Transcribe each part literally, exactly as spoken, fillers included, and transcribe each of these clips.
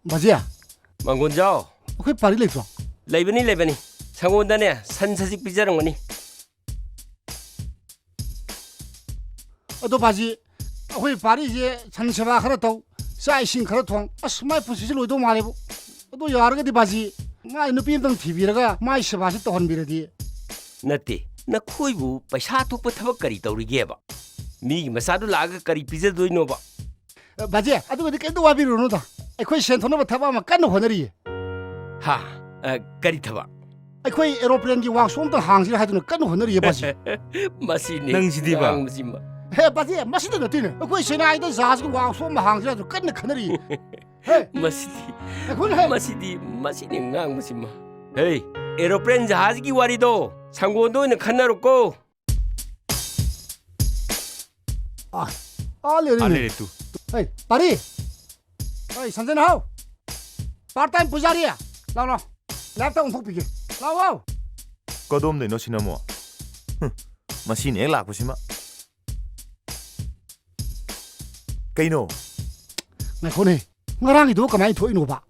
ꯕꯥꯖꯤ, ꯃꯪꯒꯣꯟꯖꯥꯎ꯫ ꯑꯩꯈꯣꯏ ꯄꯥꯔꯤ ꯂꯩꯇ꯭ꯔꯣ? ꯂꯩꯕꯅꯤ, ꯂꯩꯕꯅꯤ꯫ ꯁꯪꯒꯣꯟꯗꯅꯦ ꯁꯟ ꯁꯖꯤꯛ ꯄꯤꯖꯔꯝꯒꯅꯤ꯫ ꯑꯗꯣ ꯕꯥꯖꯤ, ꯑꯩꯈꯣꯏ ꯄꯥꯔꯤꯁꯦ ꯁꯟ ꯁꯦꯕꯥ ꯈꯔ ꯇꯧ, ꯆꯥꯛ ꯏꯁꯤꯡ ꯈꯔ ꯊꯣꯡ, ꯑꯁ, ꯃꯥꯏ ꯄꯨꯟꯁꯤꯁꯦ ꯂꯣꯏꯗꯧ ꯃꯥꯜꯂꯦꯕꯨ꯫ ꯑꯗꯣ ꯌꯥꯔꯒꯗꯤ ꯕꯥꯖꯤ, ꯃꯥꯏ ꯅꯨꯄꯤ ꯑꯝꯇꯪ ꯊꯤꯕꯤꯔꯒ ꯃꯥꯏ ꯁꯦꯕꯥꯁꯦ ꯇꯧꯍꯟꯕꯤꯔꯗꯤ꯫ ꯅꯠꯇꯦ, ꯅꯈꯣꯏꯕꯨ ꯄꯩꯁꯥ ꯊꯣꯛꯄ ꯊꯕꯛ ꯀꯔꯤ ꯇꯧꯔꯤꯒꯦꯕ? ꯃꯤꯒꯤ ꯃꯆꯥꯗꯨ ꯂꯥꯛꯑꯒ ꯀꯔꯤ ꯄꯤꯖꯗꯣꯏꯅꯣꯕ? ꯑ, ꯕꯥꯖꯤ, ꯑꯗꯨꯒꯗꯤ ꯀꯩꯝꯇ ꯋꯥꯕꯤꯔꯨꯔꯅꯨꯗ꯫ ꯑꯩꯈꯣꯏ ꯁꯦꯟ ꯊꯣꯛꯅꯕ ꯊꯕꯛ ꯑꯃ ꯀꯟꯅ ꯍꯣꯠꯅꯔꯤꯌꯦ꯫ ꯍꯥ? ꯑ, ꯀꯔꯤ ꯊꯕꯛ? ꯑꯩꯈꯣꯏ aeroplane ꯒꯤ workshop ꯑꯝꯇ ꯍꯥꯡꯁꯤꯔꯥ ꯍꯥꯏꯗꯨꯅ ꯀꯟꯅ ꯍꯣꯠꯅꯔꯤꯌꯦ, ꯕꯥꯖꯤ꯫ ꯃꯁꯤꯅꯤ ꯅꯪꯁꯤꯗꯤꯕ꯫ ꯉꯥꯡꯕꯁꯤꯃ꯫ ꯍꯦ, ꯕꯥꯖꯤ, ꯃꯁꯤꯗ ꯅꯠꯇꯦꯅꯦ꯫ ꯑꯩꯈꯣꯏ ꯆꯦꯟꯅꯥꯏꯗ ꯖꯍꯥꯖꯀꯤ workshop ꯑꯃ ꯍꯥꯡꯁꯤꯔꯥ ꯍꯥꯏꯗꯨꯅ ꯀꯟꯅ ꯈꯟꯅꯔꯤꯌꯦ꯫ ꯍꯦ, ꯃꯁꯤꯗꯤ, ꯉꯥꯏꯈꯣꯅꯦ, ꯍꯦ꯫ ꯃꯁꯤꯗꯤ, ꯃꯁꯤꯅꯤ ꯉꯥꯡꯕꯁꯤꯃ꯫ ꯍꯦ, aeroplane ꯖꯍꯥꯖꯀꯤ ꯋꯥꯔꯤꯗꯣ ꯁꯪꯒꯣꯟꯗ ꯑꯣꯏꯅ ꯈꯟꯅꯔꯣꯀꯣ꯫ ꯑꯥ, ꯑꯥ ꯂꯩꯔꯦꯅꯦ꯫ ꯑꯥ ꯂꯩꯔꯦ ꯇꯨ꯫ ꯍꯩ, ꯄꯥꯔꯤ! ꯍꯩ, ꯁꯟꯖꯦꯟ ꯍꯥꯎ! Part time ꯄꯨꯖꯥꯔꯤ! ꯂꯥꯎ, ꯂꯥꯎ꯫ Live ꯇ ꯑꯣꯟꯊꯣꯛꯄꯤꯒꯦ꯫ ꯂꯥꯎ, ꯂꯥꯎ꯫ ꯀꯗꯣꯝꯗꯩꯅꯣ ꯁꯤꯅ ꯑꯃꯨꯛ? ꯍꯨꯝ, ꯃꯁꯤꯅ ꯍꯦꯛ ꯂꯥꯛꯄꯁꯤꯃ꯫ ꯀꯩꯅꯣ? ꯉꯥꯏꯈꯣꯅꯦ, ꯉꯔꯥꯡꯒꯤꯗꯨꯕꯨ ꯀꯃꯥꯏꯅ ꯊꯣꯛꯏꯅꯣꯕ?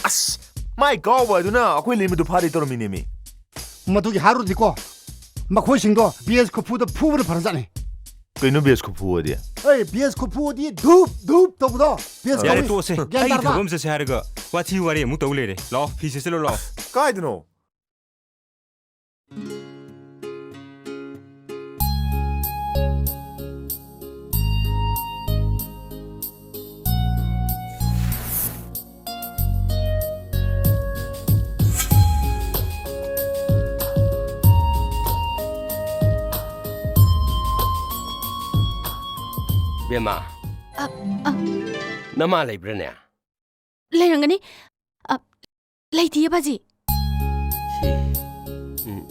ꯑꯁ, ꯃꯥꯏ ꯀꯥꯎꯕ ꯑꯗꯨꯅ ꯑꯩꯈꯣꯏ ꯂꯩꯃꯗꯨ ꯐꯥꯔꯦ ꯇꯧꯔꯝꯃꯤꯅꯦꯃꯤ꯫ ꯃꯗꯨꯒꯤ ꯍꯥꯏꯔꯨꯔꯗꯤꯀꯣ, ꯃꯈꯣꯏꯁꯤꯡꯗꯣ ꯕꯦꯁ ꯈꯨꯐꯨꯗ ꯐꯨꯕꯅ ꯐꯔꯖꯥꯠꯅꯤ꯫ ꯀꯩꯅꯣ ꯕꯦꯁ ꯈꯨꯐꯨ ꯑꯗꯤ? ꯑꯩ ꯕꯦꯁ ꯈꯨꯐꯨ ꯑꯗꯤ ꯙꯨꯞ ꯙꯨꯞ ꯇꯧꯕꯗꯣ, ꯕꯦꯁ ꯌꯥꯔꯦ, ꯈꯨꯐꯨ꯫ ꯇꯣꯛꯑꯁꯦ꯫ ꯒ꯭ꯌꯥꯟ ꯑꯩ ꯇꯥꯔꯕ? ꯊꯕꯛ ꯑꯃ ꯆꯠꯁꯦ ꯍꯥꯏꯔꯒ ꯋꯥꯊꯤ ꯋꯥꯔꯦꯝ ꯑꯃꯨꯛ ꯇꯧ ꯂꯩꯔꯦ꯫ ꯂꯥꯛꯑꯣ, ꯐꯤ ꯁꯦꯠꯆꯜꯂꯣ ꯂꯥꯛꯑꯣ꯫ ꯀꯥꯏꯗꯅꯣ? ꯕꯦꯝꯃ꯫ ꯑ, ꯑ꯫ ꯅꯃꯥ ꯂꯩꯕ꯭ꯔꯥꯅꯦ? ꯂꯩꯔꯝꯒꯅꯤ꯫ ꯑ, ꯂꯩꯇꯤꯌꯦ, ꯕꯥꯖꯤ꯫ ꯁꯤ, ꯎꯝ꯫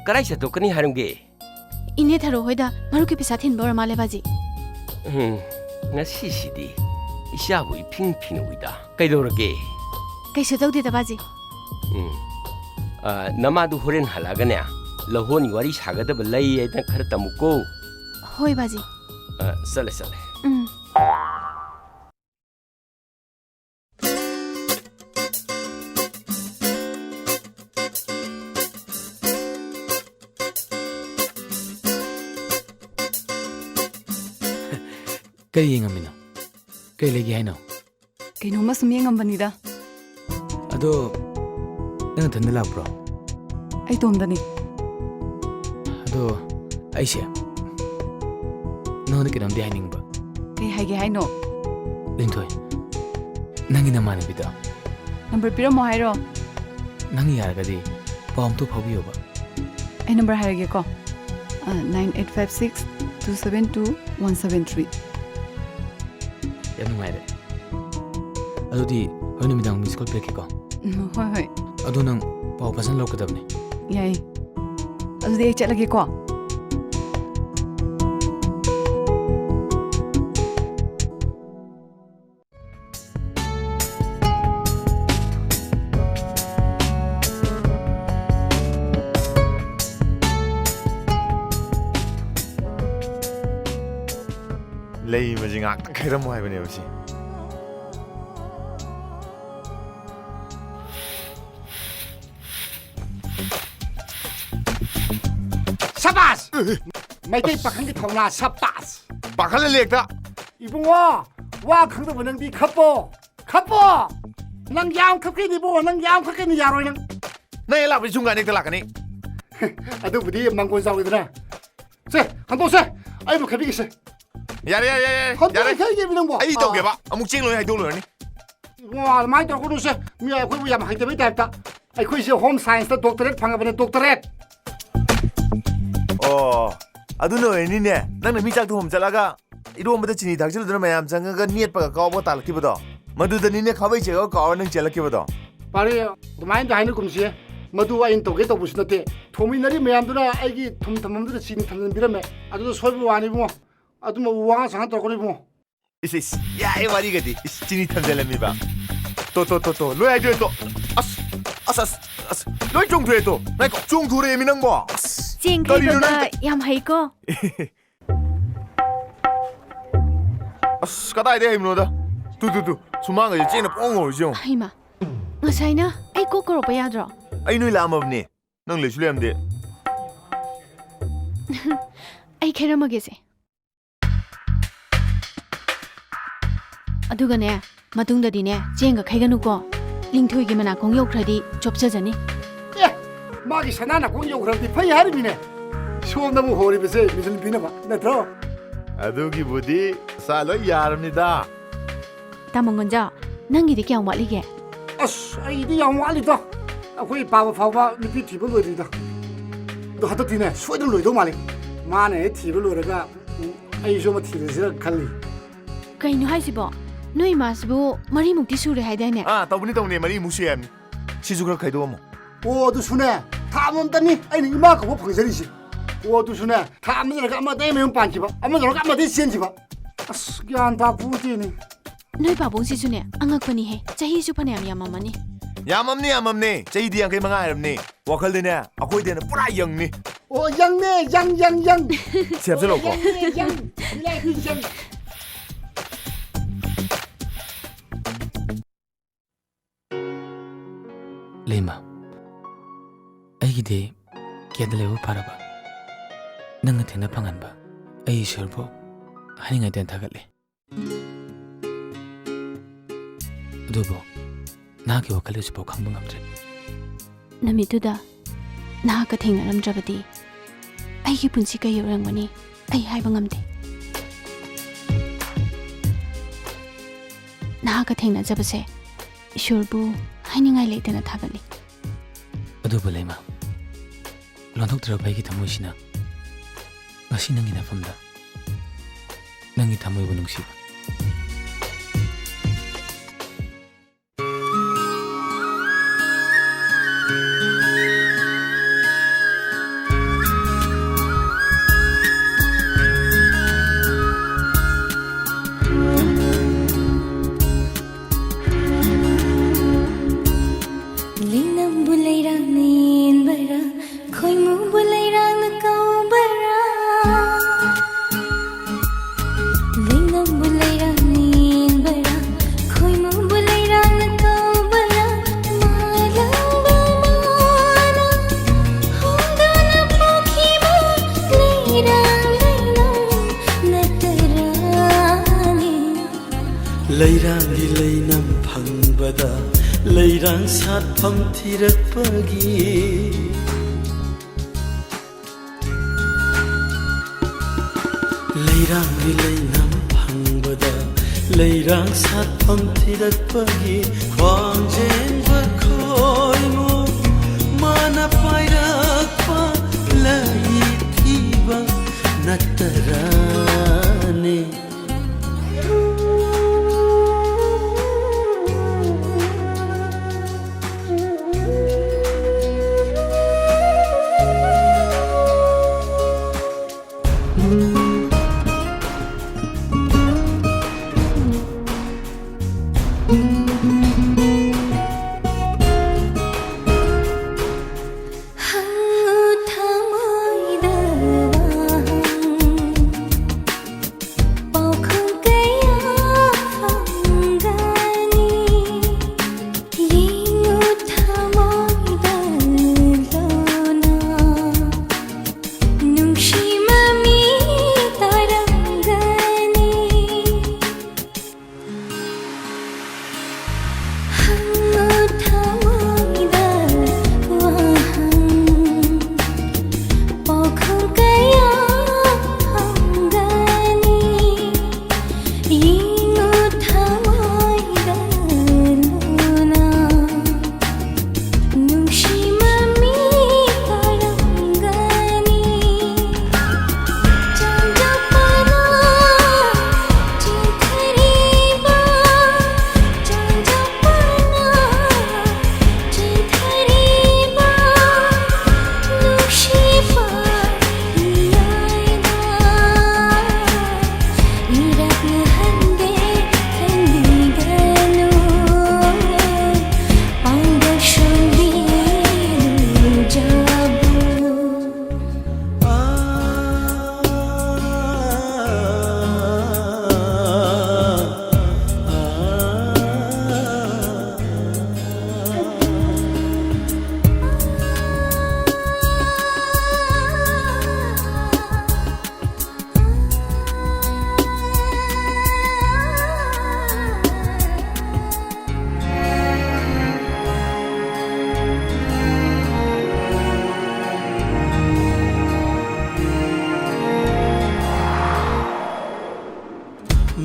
ꯀꯗꯥꯏ ꯆꯠꯊꯣꯛꯀꯅꯤ ꯍꯥꯏꯔꯝꯒꯦ? ꯏꯅꯦ ꯊꯔꯣ ꯍꯣꯏꯗ ꯃꯔꯨꯞꯀꯤ ꯄꯩꯁꯥ ꯊꯤꯟꯕ ꯑꯣꯏꯔ ꯃꯥꯜꯂꯦ, ꯕꯥꯖꯤ꯫ ꯎꯝ, ꯉꯁꯤꯁꯤꯗꯤ ꯏꯆꯥꯕꯨ ꯏꯐꯤꯡ ꯐꯤꯡꯎꯏꯗ꯫ ꯀꯩꯗꯧꯔꯒꯦ? ꯀꯩꯁꯨ ꯇꯧꯗꯦꯗ, ꯕꯥꯖꯤ꯫ ꯎꯝ꯫ ꯑ, ꯅꯃꯥꯗꯨ ꯍꯣꯔꯦꯟ ꯍꯜꯂꯛꯑꯒꯅꯦ, ꯂꯧꯍꯣꯟꯒꯤ ꯋꯥꯔꯤ ꯁꯥꯒꯗꯕ ꯂꯩ ꯍꯥꯏꯗꯅ ꯈꯔ ꯇꯝꯃꯨꯀꯣ꯫ ꯍꯣꯏ, ꯕꯥꯖꯤ꯫ ꯑ, ꯆꯠꯂꯦ, ꯆꯠꯂꯦ꯫ ꯎꯝ꯫ ꯀꯔꯤ ꯌꯦꯡꯉꯝꯃꯤꯅꯣ? ꯀꯩ ꯂꯩꯒꯦ ꯍꯥꯏꯅꯣ? ꯀꯩꯅꯣꯝꯃ ꯁꯨꯝ ꯌꯦꯡꯉꯝꯕꯅꯤꯗ꯫ ꯑꯗꯣ, ꯅꯪ ꯅꯊꯟꯗ ꯂꯥꯛꯄ꯭ꯔꯣ? ꯑꯩ ꯏꯇꯣꯝꯗꯅꯤ꯫ ꯑꯗꯣ, ꯑꯩꯁꯦ ꯅꯉꯣꯟꯗ ꯀꯩꯅꯣꯝꯗꯤ ꯍꯥꯏꯅꯤꯡꯕ꯫ ꯀꯩ ꯍꯥꯏꯒꯦ ꯍꯥꯏꯅꯣ? ꯂꯤꯟꯊꯣꯏ, ꯅꯪꯒꯤ ꯅꯃꯥꯟꯅꯕꯤꯗꯣ꯫ ꯅꯝꯕꯔ ꯄꯤꯔꯝꯃꯣ ꯍꯥꯏꯔꯣ? ꯅꯪ ꯌꯥꯔꯒꯗꯤ ꯄꯥꯎ ꯑꯝꯇ ꯐꯥꯎꯕꯤꯌꯣꯕ꯫ ꯑꯩ ꯅꯝꯕꯔ ꯍꯥꯏꯔꯒꯦꯀꯣ꯫ ꯑ, nine eight five six two seven two one seven three꯫ ꯌꯥꯝ ꯅꯨꯡꯉꯥꯏꯔꯦ꯫ ꯑꯗꯨꯗꯤ ꯍꯣꯔꯦꯟ ꯅꯨꯃꯤꯗꯥꯡ miss call ꯄꯤꯔꯛꯀꯦꯀꯣ꯫ ꯎꯝ, ꯍꯣꯏ, ꯍꯣꯏ꯫ ꯑꯗꯣ ꯅꯪ ꯄꯥꯎ ꯐꯖꯅ ꯂꯧꯔꯛꯀꯗꯕꯅꯤ꯫ ꯌꯥꯏ꯫ ꯑꯗꯨꯗꯤ ꯑꯩ ꯆꯠꯂꯒꯦꯀꯣ꯫ ꯂꯩ ꯑꯃꯁꯦ ꯉꯥꯛꯇꯪ ꯈꯥꯏꯔꯝꯃꯣ ꯍꯥꯏꯕꯅꯦꯕ ꯁꯤ꯫ ꯁꯕꯥꯁ! ꯃꯩꯇꯩ ꯄꯥꯈꯪꯒꯤ ꯊꯧꯅꯥ, ꯁꯕꯥꯁ! ꯄꯥꯈꯠꯂꯦ ꯂꯦꯛꯇ꯫ ꯏꯕꯨꯡꯉꯣ, ꯋꯥ ꯈꯪꯗꯕ ꯅꯪꯗꯤ ꯈꯞꯄꯣ, ꯈꯞꯄꯣ! ꯅꯪ ꯌꯥꯝ ꯈꯞꯀꯅꯤ ꯏꯕꯨꯡꯉꯣ, ꯅꯪ ꯌꯥꯝ ꯈꯞꯀꯅꯤ, ꯌꯥꯔꯣꯏ ꯅꯪ꯫ ꯅꯪ ꯍꯦꯛ ꯂꯥꯛꯄꯗꯤ ꯁꯨꯝ ꯀꯥꯟꯗ ꯍꯦꯛꯇ ꯂꯥꯛꯀꯅꯤ꯫ ꯑꯗꯨꯕꯨꯗꯤ ꯃꯪꯒꯣꯜ ꯆꯥꯎꯏꯗꯅ꯫ ꯁꯦ, ꯍꯟꯗꯣꯛꯁꯦ, ꯑꯩꯕꯨ ꯈꯠꯄꯤꯒꯦꯁꯦ꯫ ꯌꯥꯔꯦ, ꯌꯥꯔꯦ, ꯌꯥꯔꯦ, ꯍꯟꯗꯣꯛ ꯌꯥꯔꯦ꯫ ꯏꯁꯩꯒꯤ ꯏꯕꯨꯡꯉꯣ꯫ ꯑꯩ ꯇꯧꯒꯦꯕ꯫ ꯑꯃꯨꯛ ꯆꯦꯡ ꯂꯣꯏ ꯍꯩꯗꯣꯛ ꯂꯣꯏꯔꯅꯤ꯫ ꯏꯕꯨꯡꯉꯣ, ꯑꯗꯨꯃꯥꯏꯅ ꯇꯧꯔꯛꯀꯅꯨꯁꯦ꯫ ꯃꯤ ꯑꯩꯈꯣꯏꯕꯨ ꯌꯥꯝ ꯍꯩꯇꯕꯩ ꯇꯥꯏꯞꯇ꯫ ꯑꯩꯈꯣꯏꯁꯦ home science ꯇ doctorate ꯐꯪꯉꯕꯅꯦ, doctorate꯫ ꯑꯣ, ꯑꯗꯨꯅ ꯑꯣꯏꯔꯅꯤꯅꯦ꯫ ꯅꯪꯅ ꯃꯤ ꯆꯥꯛ ꯊꯣꯡꯐꯝ ꯆꯠꯂꯒ ꯏꯔꯣꯝꯕꯗ ꯆꯤꯅꯤ ꯊꯥꯛꯆꯤꯜꯂꯨꯗꯅ ꯃꯌꯥꯝ ꯆꯪꯉꯒ ꯅꯦꯠꯄꯒ ꯀꯥꯎꯕꯒ ꯇꯥꯜꯂꯛꯈꯤꯕꯗꯣ꯫ ꯃꯗꯨꯗꯅꯤꯅꯦ ꯈꯥꯕꯩ ꯆꯦꯒꯞ ꯀꯥꯎꯔ ꯅꯪ ꯆꯦꯜꯂꯛꯈꯤꯕꯗꯣ꯫ ꯄꯥꯔꯤ, ꯑꯗꯨꯃꯥꯏꯅ ꯍꯥꯏꯅꯒꯨꯝꯁꯤ꯫ ꯃꯗꯨ ꯑꯩꯅ ꯇꯧꯒꯦ ꯇꯧꯕꯁꯨ ꯅꯠꯇꯦ꯫ ꯊꯣꯡꯃꯤꯟꯅꯔꯤ ꯃꯌꯥꯝꯗꯨꯅ ꯑꯩꯒꯤ ꯊꯨꯝ ꯊꯝꯐꯝꯗꯨꯗ ꯆꯤꯅꯤ ꯊꯝꯖꯤꯟꯕꯤꯔꯝꯃꯦ꯫ ꯑꯗꯨꯗ ꯁꯣꯏꯕ ꯋꯥꯅꯤ ꯏꯕꯨꯡꯉꯣ꯫ ꯑꯗꯨꯝꯕ ꯋꯥꯉꯥꯡ ꯁꯉꯥꯡ ꯇꯧꯔꯛꯀꯅꯨ ꯏꯕꯨꯡꯉꯣ꯫ ꯏꯁ, ꯏꯁ, ꯌꯥꯏ ꯋꯥꯔꯤꯒꯗꯤ꯫ ꯏꯁ, ꯆꯤꯅꯤ ꯊꯝꯖꯤꯜꯂꯝꯃꯤꯕ꯫ ꯇꯣ, ꯇꯣ, ꯇꯣ, ꯇꯣ, ꯂꯣꯏ ꯍꯥꯏꯗꯣꯛꯑꯦ ꯇꯣ꯫ ꯑꯁ, ꯑꯁ, ꯑꯁ, ꯑꯁ, ꯂꯣꯏ ꯆꯣꯡꯊꯣꯛꯑꯦ ꯇꯣ꯫ ꯉꯥꯏꯈꯣ, ꯆꯣꯡꯊꯣꯔꯛꯑꯦꯃꯤ ꯅꯪꯕꯣ꯫ ꯑꯁ, ꯆꯦꯡ ꯀꯔꯤꯅꯣ ꯈꯩꯕꯗ ꯅꯪ ꯇ- ꯌꯥꯝ ꯍꯩꯀꯣ꯫ ꯑꯁ, ꯀꯗꯥꯏꯗꯩ ꯍꯩꯕꯅꯣꯗ? ꯇꯨ, ꯇꯨ, ꯇꯨ, ꯁꯨꯃꯥꯡꯒꯁꯦ ꯆꯦꯡꯅ ꯄꯨꯡꯉꯧ ꯉꯧꯔꯤꯁꯦ ꯌꯦꯡꯉꯣ꯫ ꯍꯩꯃꯥ, ꯉꯁꯥꯏꯅ ꯑꯩ ꯀꯣꯛ ꯀꯧꯔꯛꯄ ꯌꯥꯗ꯭ꯔꯣ? ꯑꯩ ꯅꯣꯏ ꯂꯥꯛꯑꯝꯃꯕꯅꯦ꯫ ꯅꯪ ꯂꯩꯁꯨ ꯂꯩꯔꯝꯗꯦ꯫ ꯑꯩ ꯈꯦꯔꯝꯃꯒꯦꯁꯦ꯫ ꯑꯗꯨꯒꯅꯦ, ꯃꯇꯨꯡꯗꯗꯤꯅꯦ, ꯆꯦꯡꯒ ꯈꯩꯒꯅꯨꯀꯣ꯫ ꯂꯤꯡꯊꯣꯏꯒꯤ ꯃꯅꯥꯀꯣꯡ ꯌꯧꯈ꯭ꯔꯗꯤ ꯆꯣꯞꯆꯖꯅꯤ꯫ ꯑꯦ, ꯃꯥꯒꯤ ꯁꯅꯥ ꯅꯥꯀꯣꯡ ꯌꯧꯈ꯭ꯔꯕꯗꯤ ꯐꯩ ꯍꯥꯏꯔꯤꯃꯤꯅꯦ꯫ ꯁꯣꯝꯗꯕꯨ ꯍꯣꯔꯤꯕꯁꯦ ꯃꯤꯁꯤꯟ ꯄꯤꯅꯕ ꯅꯠꯇ꯭ꯔꯣ? ꯑꯗꯨꯒꯤꯕꯨꯗꯤ ꯁꯥ ꯂꯣꯏ ꯌꯥꯔꯕꯅꯤꯗ꯫ ꯇꯥꯃꯣ ꯉꯣꯟꯖꯥꯎ, ꯅꯪꯒꯤꯗꯤ ꯀꯌꯥꯝ ꯋꯥꯠꯂꯤꯒꯦ? ꯑꯁ, ꯑꯩꯗꯤ ꯌꯥꯝ ꯋꯥꯠꯂꯤꯗ꯫ ꯑꯩꯈꯣꯏ ꯄꯥꯕ ꯐꯥꯎꯕ ꯅꯨꯄꯤ ꯊꯤꯕ ꯂꯣꯏꯗ꯭ꯔꯤꯗ꯫ ꯑꯗꯣ ꯍꯟꯗꯛꯇꯤꯅꯦ, ꯁꯣꯏꯗꯅ ꯂꯣꯏꯗꯧ ꯃꯥꯜꯂꯤ꯫ ꯃꯥꯅ ꯍꯦꯛ ꯊꯤꯕ ꯂꯣꯏꯔꯒ, ꯎꯝ, ꯑꯩꯁꯨ ꯑꯃ ꯊꯤꯔꯁꯤꯔ ꯈꯜꯂꯤ꯫ ꯀꯩꯅꯣ ꯍꯥꯏꯁꯤꯕꯣ? ꯅꯣꯏ ꯏꯃꯥꯁꯤꯕꯨ ꯃꯔꯤꯃꯨꯛꯇꯤ ꯁꯨꯔꯦ ꯍꯥꯏꯗꯥꯏꯅꯦ? ꯑꯥ, ꯇꯧꯕꯅꯤ, ꯇꯧꯕꯅꯤ, ꯃꯔꯤꯃꯨꯛ ꯁꯨꯏ ꯍꯥꯏꯕꯅꯤ꯫ ꯁꯤꯁꯨ ꯈꯔ ꯈꯥꯏꯗꯣꯛꯑꯝꯃꯣ꯫ ꯑꯣ, ꯑꯗꯨꯁꯨꯅꯦ, ꯊꯥ ꯑꯃꯃꯝꯇꯅꯤ ꯑꯩꯅ ꯏꯃꯥ ꯀꯧꯕ ꯐꯪꯖꯔꯤꯁꯦ꯫ ꯑꯣ, ꯑꯗꯨꯁꯨꯅꯦ, ꯊꯥ ꯑꯃ ꯂꯩꯔꯒ ꯑꯃꯗꯩ ꯃꯌꯨꯝ ꯄꯥꯟꯈꯤꯕ, ꯑꯃ ꯂꯩꯔꯒ ꯑꯃꯗꯩ ꯆꯦꯟꯈꯤꯕ꯫ ꯑꯁ, ꯒ꯭ꯌꯥꯟ ꯇꯥꯄꯣꯟꯇꯦꯅꯦ꯫ ꯅꯣꯏ ꯄꯥꯕꯨꯡꯁꯤꯁꯨꯅꯦ, ꯑꯉꯛꯄꯅꯤꯍꯦ, ꯆꯍꯤꯁꯨ ꯐꯅꯌꯥꯝ ꯌꯥꯝꯃꯝꯃꯅꯤ꯫ ꯌꯥꯝꯃꯝꯅꯤ, ꯌꯥꯝꯃꯝꯅꯤ, ꯆꯍꯤꯗꯤ ꯌꯥꯡꯈꯩ ꯃꯉꯥ ꯍꯥꯏꯔꯝꯅꯤ꯫ ꯋꯥꯈꯜꯗꯤꯅꯦ, ꯑꯩꯈꯣꯏꯗꯩꯅ ꯄꯨꯔꯥ ꯌꯪꯅꯤ꯫ ꯑꯣ, ꯌꯪꯅꯦ, ꯌꯪ, ꯌꯪ, ꯌꯪ꯫ ꯁꯤ ꯍꯥꯞꯆꯜꯂꯣꯀꯣ꯫ ꯌꯪꯅꯦ, ꯌꯪ, ꯌꯪ꯫ ꯂꯩꯃ, ꯑꯩꯒꯤꯗꯤ ꯀꯦꯗ ꯂꯩꯕ ꯐꯔꯕ? ꯅꯪꯅ ꯊꯦꯡꯅ ꯐꯪꯍꯟꯕ ꯑꯩ ꯏꯁꯣꯔꯕꯨ ꯍꯥꯏꯅꯤꯡꯉꯥꯏꯇꯅ ꯊꯥꯒꯠꯂꯤ꯫ ꯑꯗꯨꯕꯨ ꯅꯍꯥꯛꯀꯤ ꯋꯥꯈꯜ ꯑꯁꯤꯐꯥꯎ ꯈꯪꯕ ꯉꯝꯗ꯭ꯔꯦ꯫ ꯅꯨꯃꯤꯠꯇꯨꯗ ꯅꯍꯥꯛꯀ ꯊꯦꯡꯅꯔꯝꯗ꯭ꯔꯕꯗꯤ ꯑꯩꯒꯤ ꯄꯨꯟꯁꯤ ꯀꯩ ꯑꯣꯏꯔꯝꯒꯅꯤ, ꯑꯩ ꯍꯥꯏꯕ ꯉꯝꯗꯦ꯫ ꯅꯍꯥꯛꯀ ꯊꯦꯡꯅꯖꯕꯁꯦ ꯏꯁꯣꯔꯕꯨ ꯍꯥꯏꯅꯤꯡꯉꯥꯏ ꯂꯩꯇꯅ ꯊꯥꯒꯠꯂꯤ꯫ ꯑꯗꯨꯕꯨ ꯂꯩꯃ, ꯂꯣꯟꯊꯣꯛꯇ꯭ꯔꯕ ꯑꯩꯒꯤ ꯊꯃꯣꯏꯁꯤꯅ ꯉꯁꯤ ꯅꯪꯒꯤ ꯅꯐꯝꯗ ꯅꯪꯒꯤ ꯊꯃꯣꯏꯕꯨ ꯅꯨꯡꯁꯤꯕ꯫ ꯂꯩꯅꯝꯕꯨ ꯂꯩꯔꯥꯡꯅ ꯌꯦꯟꯕꯔꯥ, ꯈꯣꯏꯃꯨꯕꯨ ꯂꯩꯔꯥꯡꯅ ꯀꯧꯕꯔꯥ? ꯂꯩꯅꯝꯕꯨ ꯂꯩꯔꯥꯡꯒꯤ ꯂꯩꯅꯝ ꯐꯪꯕꯗ ꯂꯩꯔꯥꯡ ꯁꯥꯠꯐꯝ ꯊꯤꯔꯛꯄꯒꯤ꯫ ꯂꯩꯔꯥꯡꯒꯤ ꯂꯩꯅꯝ ꯐꯪꯕꯗ ꯂꯩꯔꯥꯡ ꯁꯥꯠꯐꯝ ꯊꯤꯔꯛꯄꯒꯤ ꯈ꯭ꯋꯥꯡꯖꯦꯟꯕ ꯈꯣꯏꯃꯨ ꯃꯥꯅ ꯄꯥꯏꯔꯛꯄ ꯂꯩ ꯊꯤꯕ ꯅꯠꯇꯔꯅꯦ꯫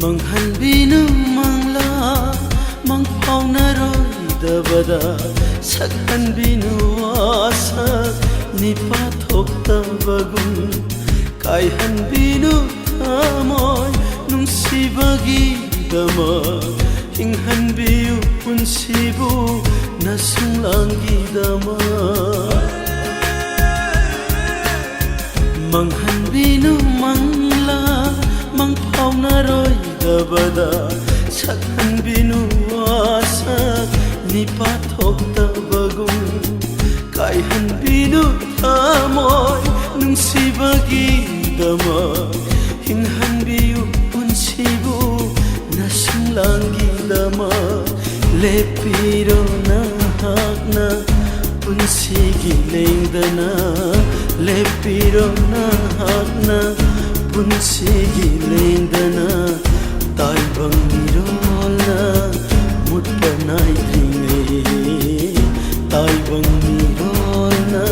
ꯃꯪꯍꯟꯕꯤꯅꯨ ꯃꯪꯂꯥ ꯃꯪꯐꯥꯎꯅꯔꯣꯏꯗꯕꯗ, ꯁꯛꯍꯟꯕꯤꯅꯨ ꯋꯥꯁꯛ ꯅꯤꯄꯥ ꯊꯣꯛꯇꯕꯒꯨꯝ꯫ ꯀꯥꯏꯍꯟꯕꯤꯅꯨ ꯊꯃꯣꯏ ꯅꯨꯡꯁꯤꯕꯒꯤꯗꯃꯛ, ꯍꯤꯡꯍꯟꯕꯤꯌꯨ ꯄꯨꯟꯁꯤꯕꯨ ꯅꯁꯨꯡꯂꯥꯡꯒꯤꯗꯃꯛ꯫ ꯃꯪꯍꯟꯕꯤꯅꯨ ꯃꯪꯂꯥ ꯃꯪꯐꯥꯎꯅꯔꯣꯏꯗꯕꯗ, ꯁꯛꯍꯟꯕꯤꯅꯨ ꯋꯥꯁꯛ ꯅꯤꯄꯥ ꯊꯣꯛꯇꯕꯒꯨꯝ꯫ ꯀꯥꯏꯍꯟꯕꯤꯅꯨ ꯊꯃꯣꯏ ꯅꯨꯡꯁꯤꯕꯒꯤꯗꯃꯛ, ꯍꯤꯡꯍꯟꯕꯤꯌꯨ ꯄꯨꯟꯁꯤꯕꯨ ꯅꯁꯨꯡꯂꯥꯡꯒꯤꯗꯃꯛ꯫ ꯂꯦꯞꯄꯤꯔꯣ ꯅꯍꯥꯛꯅ ꯄꯨꯟꯁꯤꯒꯤ ꯂꯦꯡꯗꯅ, ꯂꯦꯞꯄꯤꯔꯣ ꯅꯍꯥꯛꯅ ꯄꯨꯟꯁꯤꯒꯤ ꯂꯦꯡꯗꯅ꯫ ꯇꯥꯏꯕꯪ ꯃꯤꯔꯣꯜꯅ ꯃꯨꯠꯄ ꯅꯥꯏꯗ꯭ꯔꯤꯉꯩ, ꯇꯥꯏꯕꯪ ꯃꯤꯔꯣꯜꯅ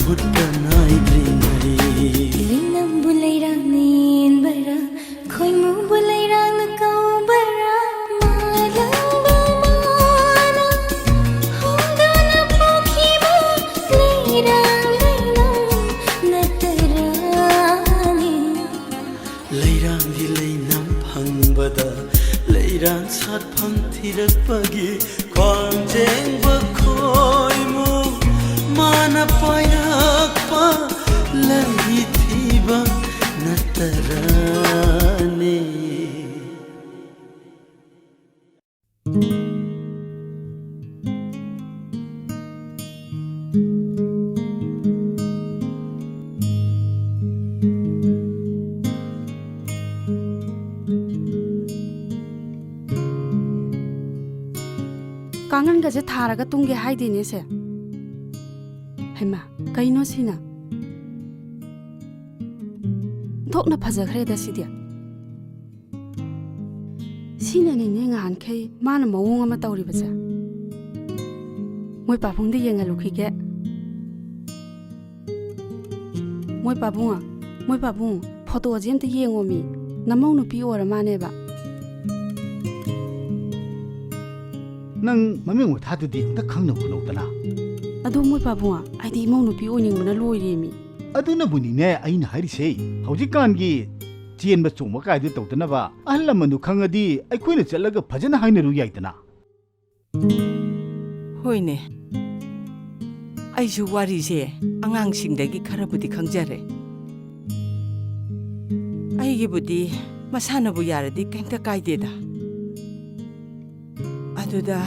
ꯃꯨꯠꯄ ꯅꯥꯏꯗ꯭ꯔꯤꯉꯩ꯫ ꯂꯩꯅꯝꯕꯨ ꯂꯩꯔꯥꯡꯅ ꯌꯦꯟꯕꯔꯥ, ꯈꯣꯏꯃꯨꯕꯨ ꯂꯩꯔꯥꯡꯅ ꯀꯧꯕꯔꯥ, ꯃꯥꯂꯪꯕ ꯃꯥꯅ ꯍꯧꯗꯨꯅ ꯄꯣꯛꯈꯤꯕ ꯂꯩꯔꯥꯡ ꯂꯩꯅꯝ ꯅꯠꯇꯔꯥꯅꯦ꯫ ꯂꯩꯔꯥꯡꯒꯤ ꯂꯩꯅꯝ ꯐꯪꯕꯗ ꯂꯩꯔꯥꯡ ꯁꯥꯠꯐꯝ ꯊꯤꯔꯛꯄꯒꯤ ꯈ꯭ꯋꯥꯡꯖꯦꯡꯕ ꯈꯣꯏꯃꯨ ꯃꯥꯅ ꯄꯥꯏꯔꯛꯄ ꯂꯩ ꯊꯤꯕ ꯅꯠꯇꯔꯥꯅꯦ꯫ ꯀꯥꯡꯈꯟꯒꯁꯦ ꯊꯥꯔꯒ ꯇꯨꯝꯒꯦ ꯍꯥꯏꯗꯦꯅꯦ ꯁꯦ꯫ ꯍꯩꯃꯥ, ꯀꯩꯅꯣ ꯁꯤꯅ? ꯊꯣꯛꯅ ꯐꯖꯈ꯭ꯔꯦꯗ ꯁꯤꯗꯤ꯫ ꯁꯤꯅꯅꯤꯅꯦ ꯉꯍꯥꯟꯈꯩ ꯃꯥꯅ ꯃꯑꯣꯡ ꯑꯃ ꯇꯧꯔꯤꯕꯁꯦ꯫ ꯃꯣꯏ ꯄꯥꯕꯨꯡꯗ ꯌꯦꯡꯍꯜꯂꯨꯈꯤꯒꯦ꯫ ꯃꯣꯏ ꯄꯥꯕꯨꯡ, ꯃꯣꯏ ꯄꯥꯕꯨꯡ, ꯐꯣꯇꯣꯁꯦ ꯑꯝꯇ ꯌꯦꯡꯉꯣꯃꯤ꯫ ꯅꯃꯧ ꯅꯨꯄꯤ ꯑꯣꯏꯔ ꯃꯥꯅꯦꯕ꯫ ꯅꯪ ꯃꯃꯤꯡ ꯃꯊꯥꯗꯨꯗꯤ ꯑꯝꯇ ꯈꯪꯅꯕ ꯍꯣꯠꯅꯧꯗꯅ꯫ ꯑꯗꯣ ꯃꯣꯏ ꯄꯥꯕꯨꯡ, ꯑꯩꯗꯤ ꯏꯃꯧ ꯅꯨꯄꯤ ꯑꯣꯏꯅꯤꯡꯕꯅ ꯂꯣꯏꯔꯦꯃꯤ꯫ ꯑꯗꯨꯅꯕꯨꯅꯤꯅꯦ ꯑꯩꯅ ꯍꯥꯏꯔꯤꯁꯦ, ꯍꯧꯖꯤꯛꯀꯥꯟꯒꯤ ꯆꯦꯟꯕ ꯆꯣꯡꯕ ꯀꯥꯏꯗꯨ ꯇꯧꯗꯅꯕ ꯑꯍꯜ ꯂꯃꯟꯗꯨ ꯈꯪꯉꯗꯤ ꯑꯩꯈꯣꯏꯅ ꯆꯠꯂꯒ ꯐꯖꯅ ꯍꯥꯏꯅꯔꯨ ꯌꯥꯏꯗꯅ꯫ ꯍꯣꯏꯅꯦ, ꯑꯩꯁꯨ ꯋꯥꯔꯤꯁꯦ ꯑꯉꯥꯡꯁꯤꯡꯗꯒꯤ ꯈꯔꯕꯨꯗꯤ ꯈꯪꯖꯔꯦ꯫ ꯑꯩꯒꯤꯕꯨꯗꯤ ꯃꯁꯥꯅꯕꯨ ꯌꯥꯔꯗꯤ ꯀꯩꯝꯇ ꯀꯥꯏꯗꯦꯗ꯫ ꯑꯗꯨꯗ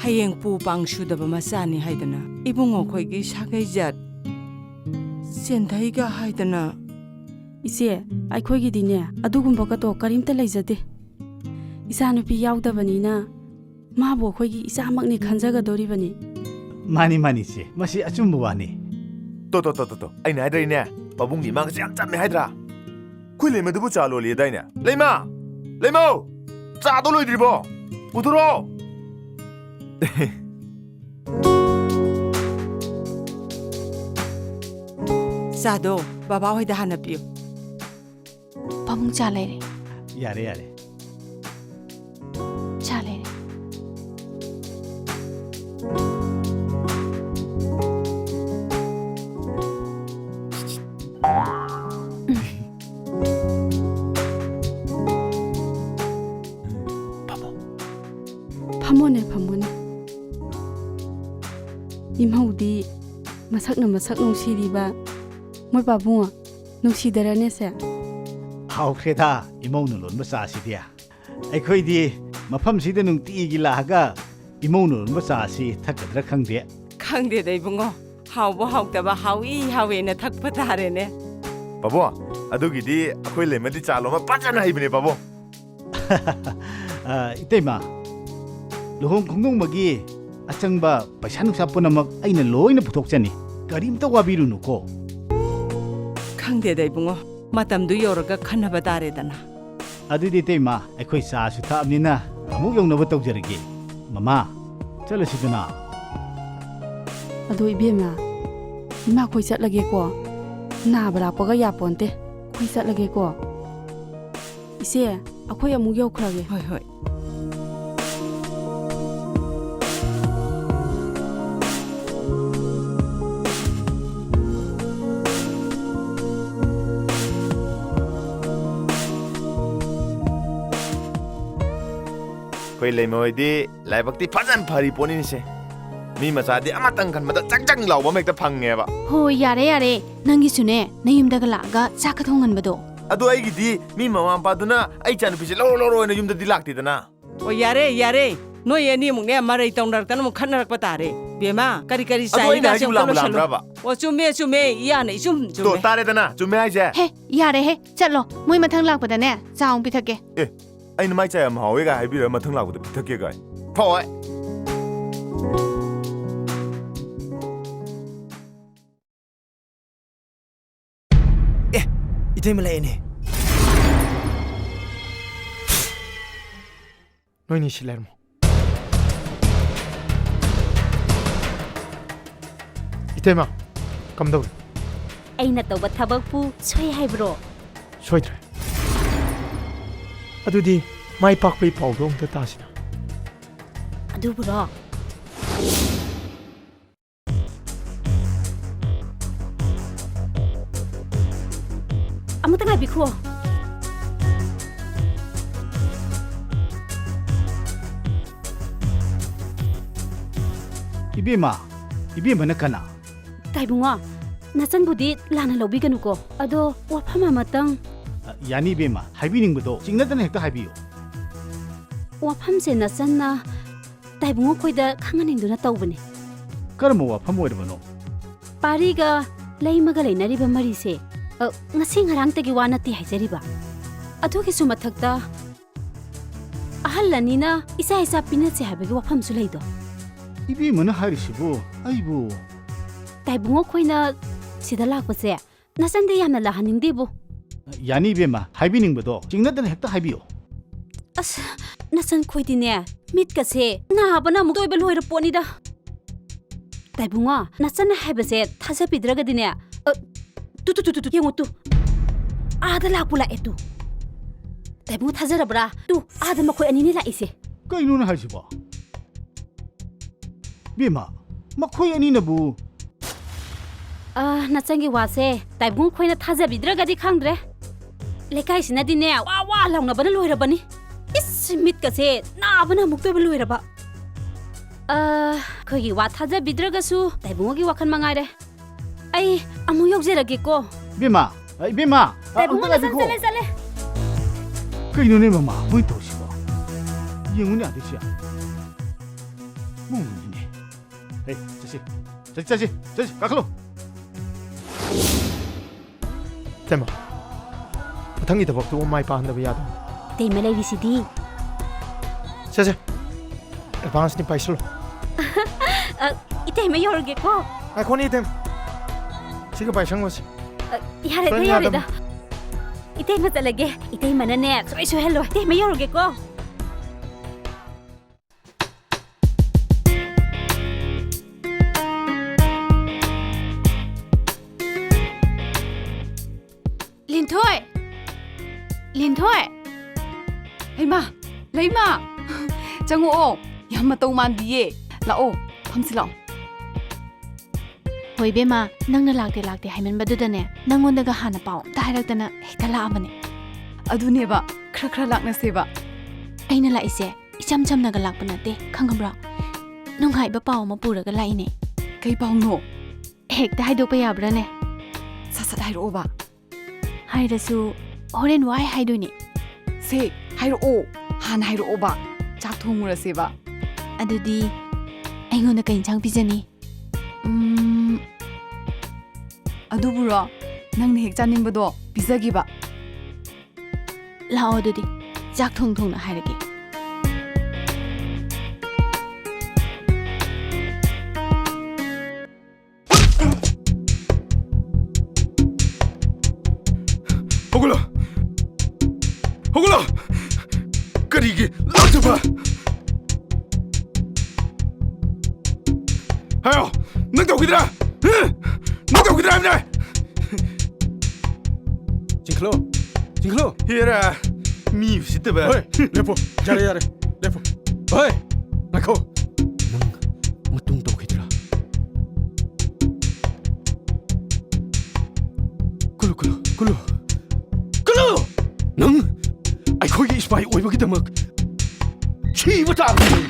ꯍꯌꯦꯡ ꯄꯨ ꯄꯥꯡ ꯁꯨꯗꯕ ꯃꯆꯥꯅꯤ ꯍꯥꯏꯗꯅ ꯏꯕꯨꯡꯉꯣ ꯈꯣꯏꯒꯤ ꯁꯥꯒꯩ ꯖꯥꯠ ꯆꯦꯟꯊꯩꯒ ꯍꯥꯏꯗꯅ꯫ ꯏꯆꯦ, ꯑꯩꯈꯣꯏꯒꯤꯗꯤꯅꯦ ꯑꯗꯨꯒꯨꯝꯕꯒꯗꯣ ꯀꯔꯤꯝꯇ ꯂꯩꯖꯗꯦ꯫ ꯏꯆꯥꯅꯨꯄꯤ ꯌꯥꯎꯗꯕꯅꯤꯅ ꯃꯥꯕꯨ ꯑꯩꯈꯣꯏꯒꯤ ꯏꯆꯥꯃꯛꯅꯤ ꯈꯟꯖꯒꯗꯧꯔꯤꯕꯅꯤ꯫ ꯃꯥꯅꯤ, ꯃꯥꯅꯤ, ꯏꯆꯦ, ꯃꯁꯤ ꯑꯆꯨꯝꯕ ꯋꯥꯅꯤ꯫ ꯇꯣ, ꯇꯣ, ꯇꯣ, ꯇꯣ, ꯇꯣ, ꯑꯩꯅ ꯍꯥꯏꯗ꯭ꯔꯥ ꯏꯅꯦ, ꯄꯥꯕꯨꯡꯒꯤ ꯏꯃꯥꯒꯁꯦ ꯌꯥꯝ ꯆꯝꯃꯦ ꯍꯥꯏꯗ꯭ꯔꯥ? ꯑꯩꯈꯣꯏ ꯂꯩꯃꯗꯨꯕꯨ ꯆꯥ ꯂꯣꯜꯂꯤꯗꯥꯏꯅꯦ? ꯂꯩꯃ! ꯂꯩꯃꯧ! ꯆꯥꯗꯣ ꯂꯣꯏꯗ꯭ꯔꯤꯕꯣ? ꯄꯨꯊꯣꯔꯛꯑꯣ! ꯆꯥꯗꯣ ꯕꯕꯥ ꯍꯣꯏꯗ ꯍꯥꯟꯅ ꯄꯤꯌꯨ꯫ ꯄꯥꯕꯨꯡ, ꯆꯥ ꯂꯩꯔꯦ꯫ ꯌꯥꯔꯦ, ꯌꯥꯔꯦ꯫ ꯆꯥ ꯂꯩꯔꯦ꯫ ꯐꯝꯃꯣ꯫ ꯐꯝꯃꯣꯅꯦ, ꯐꯝꯃꯣꯅꯦ꯫ ꯏꯃꯧꯗꯤ ꯃꯁꯛꯅ ꯃꯁꯛ ꯅꯨꯡꯁꯤꯔꯤꯕ ꯃꯣꯏ ꯄꯥꯕꯨꯡ꯫ ꯅꯨꯡꯁꯤꯗꯔꯅꯦꯁꯦ? ꯍꯥꯎꯈ꯭ꯔꯦꯗ ꯏꯃꯧꯅ ꯂꯣꯟꯕ ꯆꯥꯁꯤꯗꯤ꯫ ꯑꯩꯈꯣꯏꯗꯤ ꯃꯐꯝꯁꯤꯗ ꯅꯨꯡꯇꯤꯒꯤ ꯂꯥꯛꯑꯒ ꯏꯃꯧꯅ ꯂꯣꯟꯕ ꯆꯥꯁꯤ ꯊꯛꯀꯗ꯭ꯔꯥ ꯈꯪꯗꯦ꯫ ꯈꯪꯗꯦꯗ ꯏꯕꯨꯡꯉꯣ, ꯍꯥꯎꯕ ꯍꯥꯎꯇꯕ ꯍꯥꯎꯏ ꯍꯥꯎꯏꯅ ꯊꯛꯄ ꯇꯥꯔꯦꯅꯦ꯫ ꯄꯥꯕꯨꯡ, ꯑꯗꯨꯒꯤꯗꯤ ꯑꯩꯈꯣꯏ ꯂꯩꯃꯗꯤ ꯆꯥ ꯂꯣꯟꯕ ꯐꯖꯅ ꯍꯩꯕꯅꯦ ꯄꯥꯕꯨꯡ꯫ ꯑ, ꯏꯇꯩꯃ, ꯂꯨꯍꯣꯡ ꯈꯣꯡꯗꯣꯡꯕꯒꯤ ꯑꯆꯪꯕ ꯄꯩꯁꯥ ꯅꯨꯡꯁꯥ ꯄꯨꯝꯅꯃꯛ ꯑꯩꯅ ꯂꯣꯏꯅ ꯄꯨꯊꯣꯛꯆꯅꯤ꯫ ꯀꯔꯤꯝꯇ ꯋꯥꯕꯤꯔꯨꯅꯨꯀꯣ꯫ ꯈꯪꯗꯦꯗ ꯏꯕꯨꯡꯉꯣ, ꯃꯇꯝꯗꯨ ꯌꯧꯔꯒ ꯈꯟꯅꯕ ꯇꯥꯔꯦꯗꯅ꯫ ꯑꯗꯨꯗꯤ ꯏꯇꯩꯃ, ꯑꯩꯈꯣꯏ ꯆꯥꯁꯨ ꯊꯛꯑꯕꯅꯤꯅ ꯑꯃꯨꯛ ꯌꯧꯅꯕ ꯇꯧꯖꯔꯒꯦ꯫ ꯃꯃꯥ, ꯆꯠꯂꯁꯤꯗꯅ꯫ ꯑꯗꯣ ꯏꯕꯦꯝꯃ, ꯏꯃꯥ, ꯑꯩꯈꯣꯏ ꯆꯠꯂꯒꯦꯀꯣ꯫ ꯅꯥꯕ ꯂꯥꯛꯄꯒ ꯌꯥꯄꯣꯟꯇꯦ꯫ ꯑꯩꯈꯣꯏ ꯆꯠꯂꯒꯦꯀꯣ꯫ ꯏꯆꯦ, ꯑꯩꯈꯣꯏ ꯑꯃꯨꯛ ꯌꯧꯈ꯭ꯔꯒꯦ꯫ ꯍꯣꯏ, ꯍꯣꯏ꯫ ꯑꯩꯈꯣꯏ ꯂꯩꯃ ꯍꯣꯏꯗꯤ ꯂꯥꯏꯕꯛꯇꯤ ꯐꯖꯅ ꯐꯔꯤ ꯄꯣꯠꯅꯤꯅꯤꯁꯦ꯫ ꯃꯤ ꯃꯆꯥꯗꯤ ꯑꯃꯇꯪ ꯈꯟꯕꯗ ꯆꯪ ꯆꯪ ꯂꯥꯎꯕ ꯑꯃ ꯍꯦꯛꯇ ꯐꯪꯉꯦꯕ꯫ ꯍꯣ, ꯌꯥꯔꯦ, ꯌꯥꯔꯦ꯫ ꯅꯪꯒꯤꯁꯨꯅꯦ, ꯅꯌꯨꯝꯗꯒ ꯂꯥꯛꯑꯒ ꯆꯥꯛꯀ ꯊꯣꯡꯍꯟꯕꯗꯣ꯫ ꯑꯗꯣ ꯑꯩꯒꯤꯗꯤ ꯃꯤ ꯃꯃꯥ ꯃꯄꯥꯗꯨꯅ ꯑꯩ ꯏꯆꯥꯅꯨꯄꯤꯁꯦ ꯂꯧꯔꯣ, ꯂꯧꯔꯣ ꯍꯥꯏꯅ ꯌꯨꯝꯗꯗꯤ ꯂꯥꯛꯇꯦꯗꯅ꯫ ꯑꯣ, ꯌꯥꯔꯦ, ꯌꯥꯔꯦ꯫ ꯅꯣꯏ ꯑꯅꯤꯃꯨꯛꯅꯦ, ꯃꯔꯩ ꯇꯧꯅꯔꯛꯇꯅ ꯑꯃꯨꯛ ꯈꯠꯅꯔꯛꯄ ꯇꯥꯔꯦ꯫ ꯕꯦꯝꯃ, ꯀꯔꯤ ꯀꯔꯤ ꯑꯗꯣ ꯑꯩꯅ ꯆꯥꯏꯔꯤꯒꯁꯦ ꯍꯥꯏꯁꯤꯕꯨ ꯑꯝꯇ ꯂꯥꯟꯕꯨ ꯂꯣꯏꯁꯜꯂꯨ꯫ ꯂꯥꯟꯕ꯭ꯔꯕ? ꯑꯣ, ꯆꯨꯝꯃꯦ, ꯆꯨꯝꯃꯦ꯫ ꯏꯌꯥꯅ ꯏꯆꯨꯝ ꯇꯣ, ꯆꯨꯝꯃꯦ꯫ ꯇꯥꯔꯦꯗꯅ, ꯆꯨꯝꯃꯦ ꯍꯥꯏꯁꯦ꯫ ꯍꯦ, ꯌꯥꯔꯦꯍꯦ, ꯆꯠꯂꯣ꯫ ꯃꯣꯏ ꯃꯊꯪ ꯂꯥꯛꯄꯗꯅꯦ, ꯆꯥ ꯑꯃꯨꯛ ꯄꯤꯊꯛꯀꯦ꯫ ꯑꯦ, ꯑꯩꯅ ꯃꯥꯏ ꯆꯥ ꯌꯥꯝ ꯍꯥꯎꯋꯦꯒ ꯍꯥꯏꯕꯤꯔ ꯃꯊꯪ ꯂꯥꯛꯄꯗ ꯄꯤꯊꯛꯀꯦ ꯀꯥꯏ꯫ ꯐꯋꯥꯏ꯫ ꯑꯦ, ꯏꯇꯩꯃ ꯂꯥꯛꯑꯦꯅꯦ꯫ ꯅꯣꯏꯅꯤ ꯁꯤ ꯂꯩꯔꯝꯃꯣ꯫ ꯏꯇꯩꯃ, ꯀꯝꯗꯧꯔꯦ? ꯑꯩꯅ ꯇꯧꯕ ꯊꯕꯛꯄꯨ ꯁꯣꯏ ꯍꯥꯏꯕ꯭ꯔꯣ? ꯁꯣꯏꯗ꯭ꯔꯦ꯫ ꯑꯗꯨꯗꯤ ꯃꯥꯏ ꯄꯥꯛꯄꯒꯤ ꯄꯥꯎꯗꯣ ꯑꯃꯨꯛꯇ ꯇꯥꯁꯤꯅ꯫ ꯑꯗꯨꯕꯨꯔꯣ? ꯑꯃꯨꯛꯇ ꯉꯥꯏꯕꯤꯈꯣ꯫ ꯏꯕꯦꯝꯃ, ꯏꯕꯦꯝꯃꯅ ꯀꯅꯥ? ꯇꯥꯏꯕꯨꯡꯉꯣ, ꯅꯆꯟꯕꯨꯗꯤ ꯂꯥꯟꯅ ꯂꯧꯕꯤꯒꯅꯨꯀꯣ꯫ ꯑꯗꯣ ꯋꯥꯐꯝ ꯑꯃꯇꯪ꯫ ꯑ, ꯌꯥꯅꯤ ꯏꯕꯦꯝꯃ, ꯍꯥꯏꯕꯤꯅꯤꯡꯕꯗꯣ ꯆꯤꯡꯅꯗꯅ ꯍꯦꯛꯇ ꯍꯥꯏꯕꯤꯌꯨ꯫ ꯋꯥꯐꯝꯁꯦ ꯅꯆꯟꯅ ꯇꯥꯏꯕꯨꯡꯉꯣ ꯈꯣꯏꯗ ꯈꯪꯍꯟꯅꯤꯡꯗꯨꯅ ꯇꯧꯕꯅꯤ꯫ ꯀꯔꯝꯕ ꯋꯥꯐꯝ ꯑꯣꯏꯔꯕꯅꯣ? ꯄꯥꯔꯤꯒ ꯂꯩꯃꯒ ꯂꯩꯅꯔꯤꯕ ꯃꯔꯤꯁꯦ, ꯑ, ꯉꯁꯤ ꯉꯔꯥꯡꯇꯒꯤ ꯋꯥ ꯅꯠꯇꯦ ꯍꯥꯏꯖꯔꯤꯕ꯫ ꯑꯗꯨꯒꯤꯁꯨ ꯃꯊꯛꯇ ꯑꯍꯜ ꯑꯅꯤꯅ ꯏꯆꯥ ꯏꯆꯥ ꯄꯤꯅꯁꯦ ꯍꯥꯏꯕꯒꯤ ꯋꯥꯐꯝꯁꯨ ꯂꯩꯗꯣ꯫ ꯏꯕꯦꯝꯃꯅ ꯍꯥꯏꯔꯤꯁꯤꯕꯨ ꯑꯩꯕꯨ? ꯇꯥꯏꯕꯨꯡꯉꯣ ꯈꯣꯏꯅ ꯁꯤꯗ ꯂꯥꯛꯄꯁꯦ ꯅꯆꯟꯗꯤ ꯌꯥꯝꯅ ꯂꯥꯛꯍꯟꯅꯤꯡꯗꯦꯕꯨ꯫ ꯌꯥꯅꯤ ꯏꯕꯦꯝꯃ, ꯍꯥꯏꯕꯤꯅꯤꯡꯕꯗꯣ ꯆꯤꯡꯅꯗꯅ ꯍꯦꯛꯇ ꯍꯥꯏꯕꯤꯌꯨ꯫ ꯑꯁ, ꯅꯆꯟ ꯈꯣꯏꯗꯤꯅꯦ, ꯃꯤꯠꯀꯁꯦ ꯅꯥꯕꯅ ꯑꯃꯨꯛ ꯇꯣꯏꯕ ꯂꯣꯏꯔ ꯄꯣꯠꯅꯤꯗ꯫ ꯇꯥꯏꯕꯨꯡꯉꯣ, ꯅꯆꯟꯅ ꯍꯥꯏꯕꯁꯦ ꯊꯥꯖꯕꯤꯗ꯭ꯔꯒꯗꯤꯅꯦ, ꯑ, two, two, two, two, two, ꯌꯦꯡꯉꯨ ꯇꯨ꯫ ꯑꯥꯗ ꯂꯥꯛꯄꯨ ꯂꯥꯛꯑꯦ ꯇꯨ꯫ ꯇꯥꯏꯕꯨꯡ ꯊꯥꯖꯔꯕ꯭ꯔꯥ? ꯇꯨ, ꯑꯥꯗ ꯃꯈꯣꯏ ꯑꯅꯤꯅꯦ ꯂꯥꯛꯏꯁꯦ꯫ ꯀꯩꯅꯣꯅꯦ ꯍꯥꯏꯁꯤꯕꯣ? ꯕꯦꯝꯃ, ꯃꯈꯣꯏ ꯑꯅꯤꯅꯕꯨ? ꯑ, ꯅꯆꯟꯒꯤ ꯋꯥꯁꯦ ꯇꯥꯏꯕꯨꯡ ꯈꯣꯏꯅ ꯊꯥꯖꯕꯤꯗ꯭ꯔꯒꯗꯤ ꯈꯪꯗ꯭ꯔꯦ꯫ ꯂꯩꯀꯥꯏꯁꯤꯅꯗꯤꯅꯦ, ꯋꯥ ꯋꯥ ꯂꯥꯎꯅꯕꯅ ꯂꯣꯏꯔꯕꯅꯤ꯫ ꯏꯁ, ꯃꯤꯠꯀꯁꯦ ꯅꯥꯕꯅ ꯑꯃꯨꯛꯇꯣꯏꯕ ꯂꯣꯏꯔꯕ꯫ ꯑ, ꯑꯩꯈꯣꯏꯒꯤ ꯋꯥ ꯊꯥꯖꯕꯤꯗ꯭ꯔꯒꯁꯨ ꯇꯥꯏꯕꯨꯡꯒꯤ ꯋꯥꯈꯜ ꯃꯉꯥꯏꯔꯦ꯫ ꯑꯩ ꯑꯃꯨꯛ ꯌꯧꯖꯔꯒꯦꯀꯣ꯫ ꯏꯕꯦꯝꯃ, ꯑ, ꯏꯕꯦꯝꯃ, ꯑ, ꯇꯥꯏꯕꯨꯡ ꯑꯝꯇ ꯉꯥꯏꯕꯤꯈꯣ꯫ ꯆꯠꯂꯦ, ꯆꯠꯂꯦ꯫ ꯀꯩꯅꯣꯅꯦ ꯃꯃꯥ, ꯃꯣꯏ ꯇꯧꯔꯤꯁꯤꯕꯣ? ꯌꯦꯡꯉꯨꯅꯦ ꯑꯗꯩꯁꯤ꯫ ꯃꯣꯏꯅꯤꯅꯦ꯫ ꯍꯦ, ꯆꯠꯁꯤ꯫ ꯆꯠꯁꯤ, ꯆꯠꯁꯤ, ꯆꯠꯁꯤ, ꯀꯥꯈꯠꯂꯣ꯫ ꯏꯇꯩꯃ, ꯃꯊꯪꯒꯤ ꯊꯕꯛꯇꯨ ꯃꯥꯏ ꯄꯥꯛꯍꯟꯗꯕ ꯌꯥꯗꯕꯅꯤ꯫ ꯏꯇꯩꯃ ꯂꯩꯔꯤꯁꯤꯗꯤ꯫ ꯁꯦ, ꯁꯦ꯫ ꯑꯦꯗꯚꯥꯟꯁꯅꯤ ꯄꯥꯏꯁꯜꯂꯣ꯫ ꯑ, ꯏꯇꯩꯃ ꯌꯧꯔꯒꯦꯀꯣ꯫ ꯉꯥꯏꯈꯣꯅꯦ, ꯏꯇꯩꯃ꯫ ꯁꯤꯒ ꯄꯥꯏꯁꯪꯉꯣꯁꯤ꯫ ꯑ, ꯌꯥꯔꯦꯗ, ꯁꯣꯏꯅ ꯌꯥꯔꯦꯗ꯫ ꯌꯥꯗꯕꯅꯤ꯫ ꯏꯇꯩꯃ ꯆꯠꯂꯒꯦ꯫ ꯏꯇꯩꯃꯅꯅꯦ, ꯁꯨꯡꯁꯣꯏ ꯁꯣꯏꯍꯜꯂꯣꯏ꯫ ꯏꯇꯩꯃ ꯌꯧꯔꯒꯦꯀꯣ꯫ ꯂꯤꯟꯊꯣꯏ! ꯂꯤꯟꯊꯣꯏ! ꯍꯩꯃꯥ! ꯂꯩꯃꯥ! ꯆꯪꯉꯛꯑꯣ꯫ ꯌꯥꯝ ꯃꯇꯧ ꯃꯥꯟꯗꯤꯌꯦ꯫ ꯂꯥꯛꯑꯣ, ꯐꯝꯁꯤ ꯂꯥꯛꯑꯣ꯫ ꯍꯣꯏ ꯏꯕꯦꯝꯃ, ꯅꯪꯅ ꯂꯥꯛꯇꯦ ꯂꯥꯛꯇꯦ ꯍꯥꯏꯃꯟꯕꯗꯨꯗꯅꯦ, ꯅꯪꯉꯣꯟꯗꯒ ꯍꯥꯟꯅ ꯄꯥꯎ ꯑꯝꯇ ꯍꯥꯏꯔꯛꯇꯅ ꯍꯦꯛꯇ ꯂꯥꯛꯑꯕꯅꯦ꯫ ꯑꯗꯨꯅꯦꯕ, ꯈꯔ ꯈꯔ ꯂꯥꯛꯅꯁꯦꯕ꯫ ꯑꯩꯅ ꯂꯥꯛꯏꯁꯦ ꯏꯆꯝ ꯆꯝꯅꯒ ꯂꯥꯛꯄ ꯅꯠꯇꯦ, ꯈꯪꯉꯕ꯭ꯔꯣ? ꯅꯨꯡꯉꯥꯏꯕ ꯄꯥꯎ ꯑꯃ ꯄꯨꯔꯒ ꯂꯥꯛꯏꯅꯦ꯫ ꯀꯩ ꯄꯥꯎꯅꯣ? ꯍꯦꯛꯇ ꯍꯥꯏꯗꯣꯛꯄ ꯌꯥꯕ꯭ꯔꯥꯅꯦ? ꯁꯠ ꯁꯠ ꯍꯥꯏꯔꯛꯑꯣꯕ꯫ ꯍꯥꯏꯔꯁꯨ ꯍꯣꯔꯦꯟ ꯋꯥꯏ ꯍꯥꯏꯗꯣꯏꯅꯦ꯫ ꯁꯦ, ꯍꯥꯏꯔꯛꯑꯣ꯫ ꯍꯥꯟꯅ ꯍꯥꯏꯔꯛꯑꯣꯕ꯫ ꯆꯥꯛ ꯊꯣꯡꯉꯨꯔꯁꯦꯕ꯫ ꯑꯗꯨꯗꯤ ꯑꯩꯉꯣꯟꯗ ꯀꯩ ꯏꯟꯁꯥꯡ ꯄꯤꯖꯅꯤ? ꯎꯝ, ꯑꯗꯨꯕꯨꯔꯣ? ꯅꯪꯅ ꯍꯦꯛ ꯆꯥꯅꯤꯡꯕꯗꯣ ꯄꯤꯖꯒꯦꯕ꯫ ꯂꯥꯛꯑꯣ ꯑꯗꯨꯗꯤ, ꯆꯥꯛ ꯊꯣꯡ ꯊꯣꯡꯅ ꯍꯥꯏꯔꯒꯦ꯫ ꯍꯧꯒꯠꯂꯣ! ꯍꯧꯒꯠꯂꯣ! ꯀꯔꯤꯒꯤ ꯂꯥꯛꯆꯕ? ꯍꯥꯏꯌꯣ! ꯅꯪ ꯇꯧꯈꯤꯗ꯭ꯔꯥ? ꯍꯥ? ꯅꯪ ꯇꯧꯈꯤꯗ꯭ꯔꯥ ꯍꯥꯏꯕꯅꯦ? ꯆꯤꯡꯈꯠꯂꯣ! ꯆꯤꯡꯈꯠꯂꯣ! ꯍꯦꯔꯥ! ꯃꯤ ꯎꯁꯤꯠꯇꯕ꯫ ꯍꯣꯏ, ꯂꯦꯞꯄꯣ꯫ ꯌꯥꯔꯦ, ꯌꯥꯔꯦ꯫ ꯂꯦꯞꯄꯣ꯫ ꯍꯣꯏ, ꯉꯥꯏꯈꯣ꯫ ꯅꯪ ꯃꯇꯨꯡ ꯇꯧꯈꯤꯗ꯭ꯔꯥ? ꯀꯨꯂꯨ, ꯀꯨꯂꯨ, ꯀꯨꯂꯨ꯫ ꯀꯨꯂꯨ! ꯅꯪ ꯑꯩꯈꯣꯏꯒꯤ ꯏꯁꯄꯥꯏ ꯑꯣꯏꯕꯒꯤꯗꯃꯛ ꯁꯤꯕ ꯇꯥꯕꯅꯤ ꯅꯪ꯫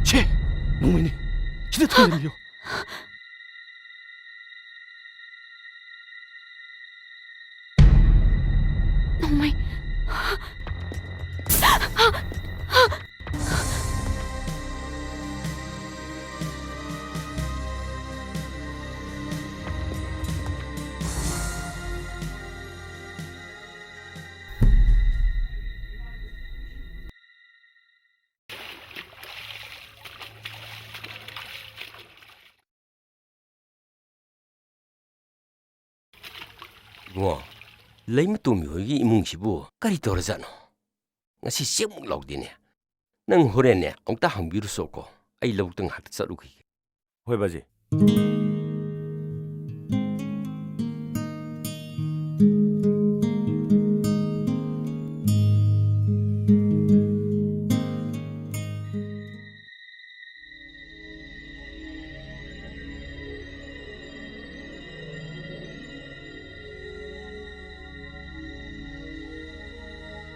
ꯁꯦ, ꯅꯣꯡꯃꯩꯅꯦ꯫ ꯁꯤꯗ ꯊꯝꯖꯤꯟꯕꯤꯌꯨ꯫ ꯅꯣꯡꯃꯩ꯫ ꯏꯕꯨꯡꯉꯣ, ꯂꯩꯃꯇꯣꯝꯕꯤ ꯍꯣꯏꯒꯤ ꯏꯃꯨꯡꯁꯤꯕꯨ ꯀꯔꯤ ꯇꯧꯔꯖꯥꯠꯅꯣ? ꯉꯁꯤ ꯆꯦꯛꯃꯨꯛ ꯂꯥꯎꯗꯦꯅꯦ꯫ ꯅꯪ ꯍꯣꯔꯦꯟꯅꯦ ꯑꯃꯨꯛꯇ ꯍꯪꯕꯤꯔꯨꯆꯣꯀꯣ꯫ ꯑꯩ ꯂꯧꯕꯨꯛꯇ ꯉꯥꯏꯍꯥꯛꯇ ꯆꯠꯂꯨꯈꯤꯒꯦ꯫ ꯍꯣꯏ ꯕꯥꯖꯤ꯫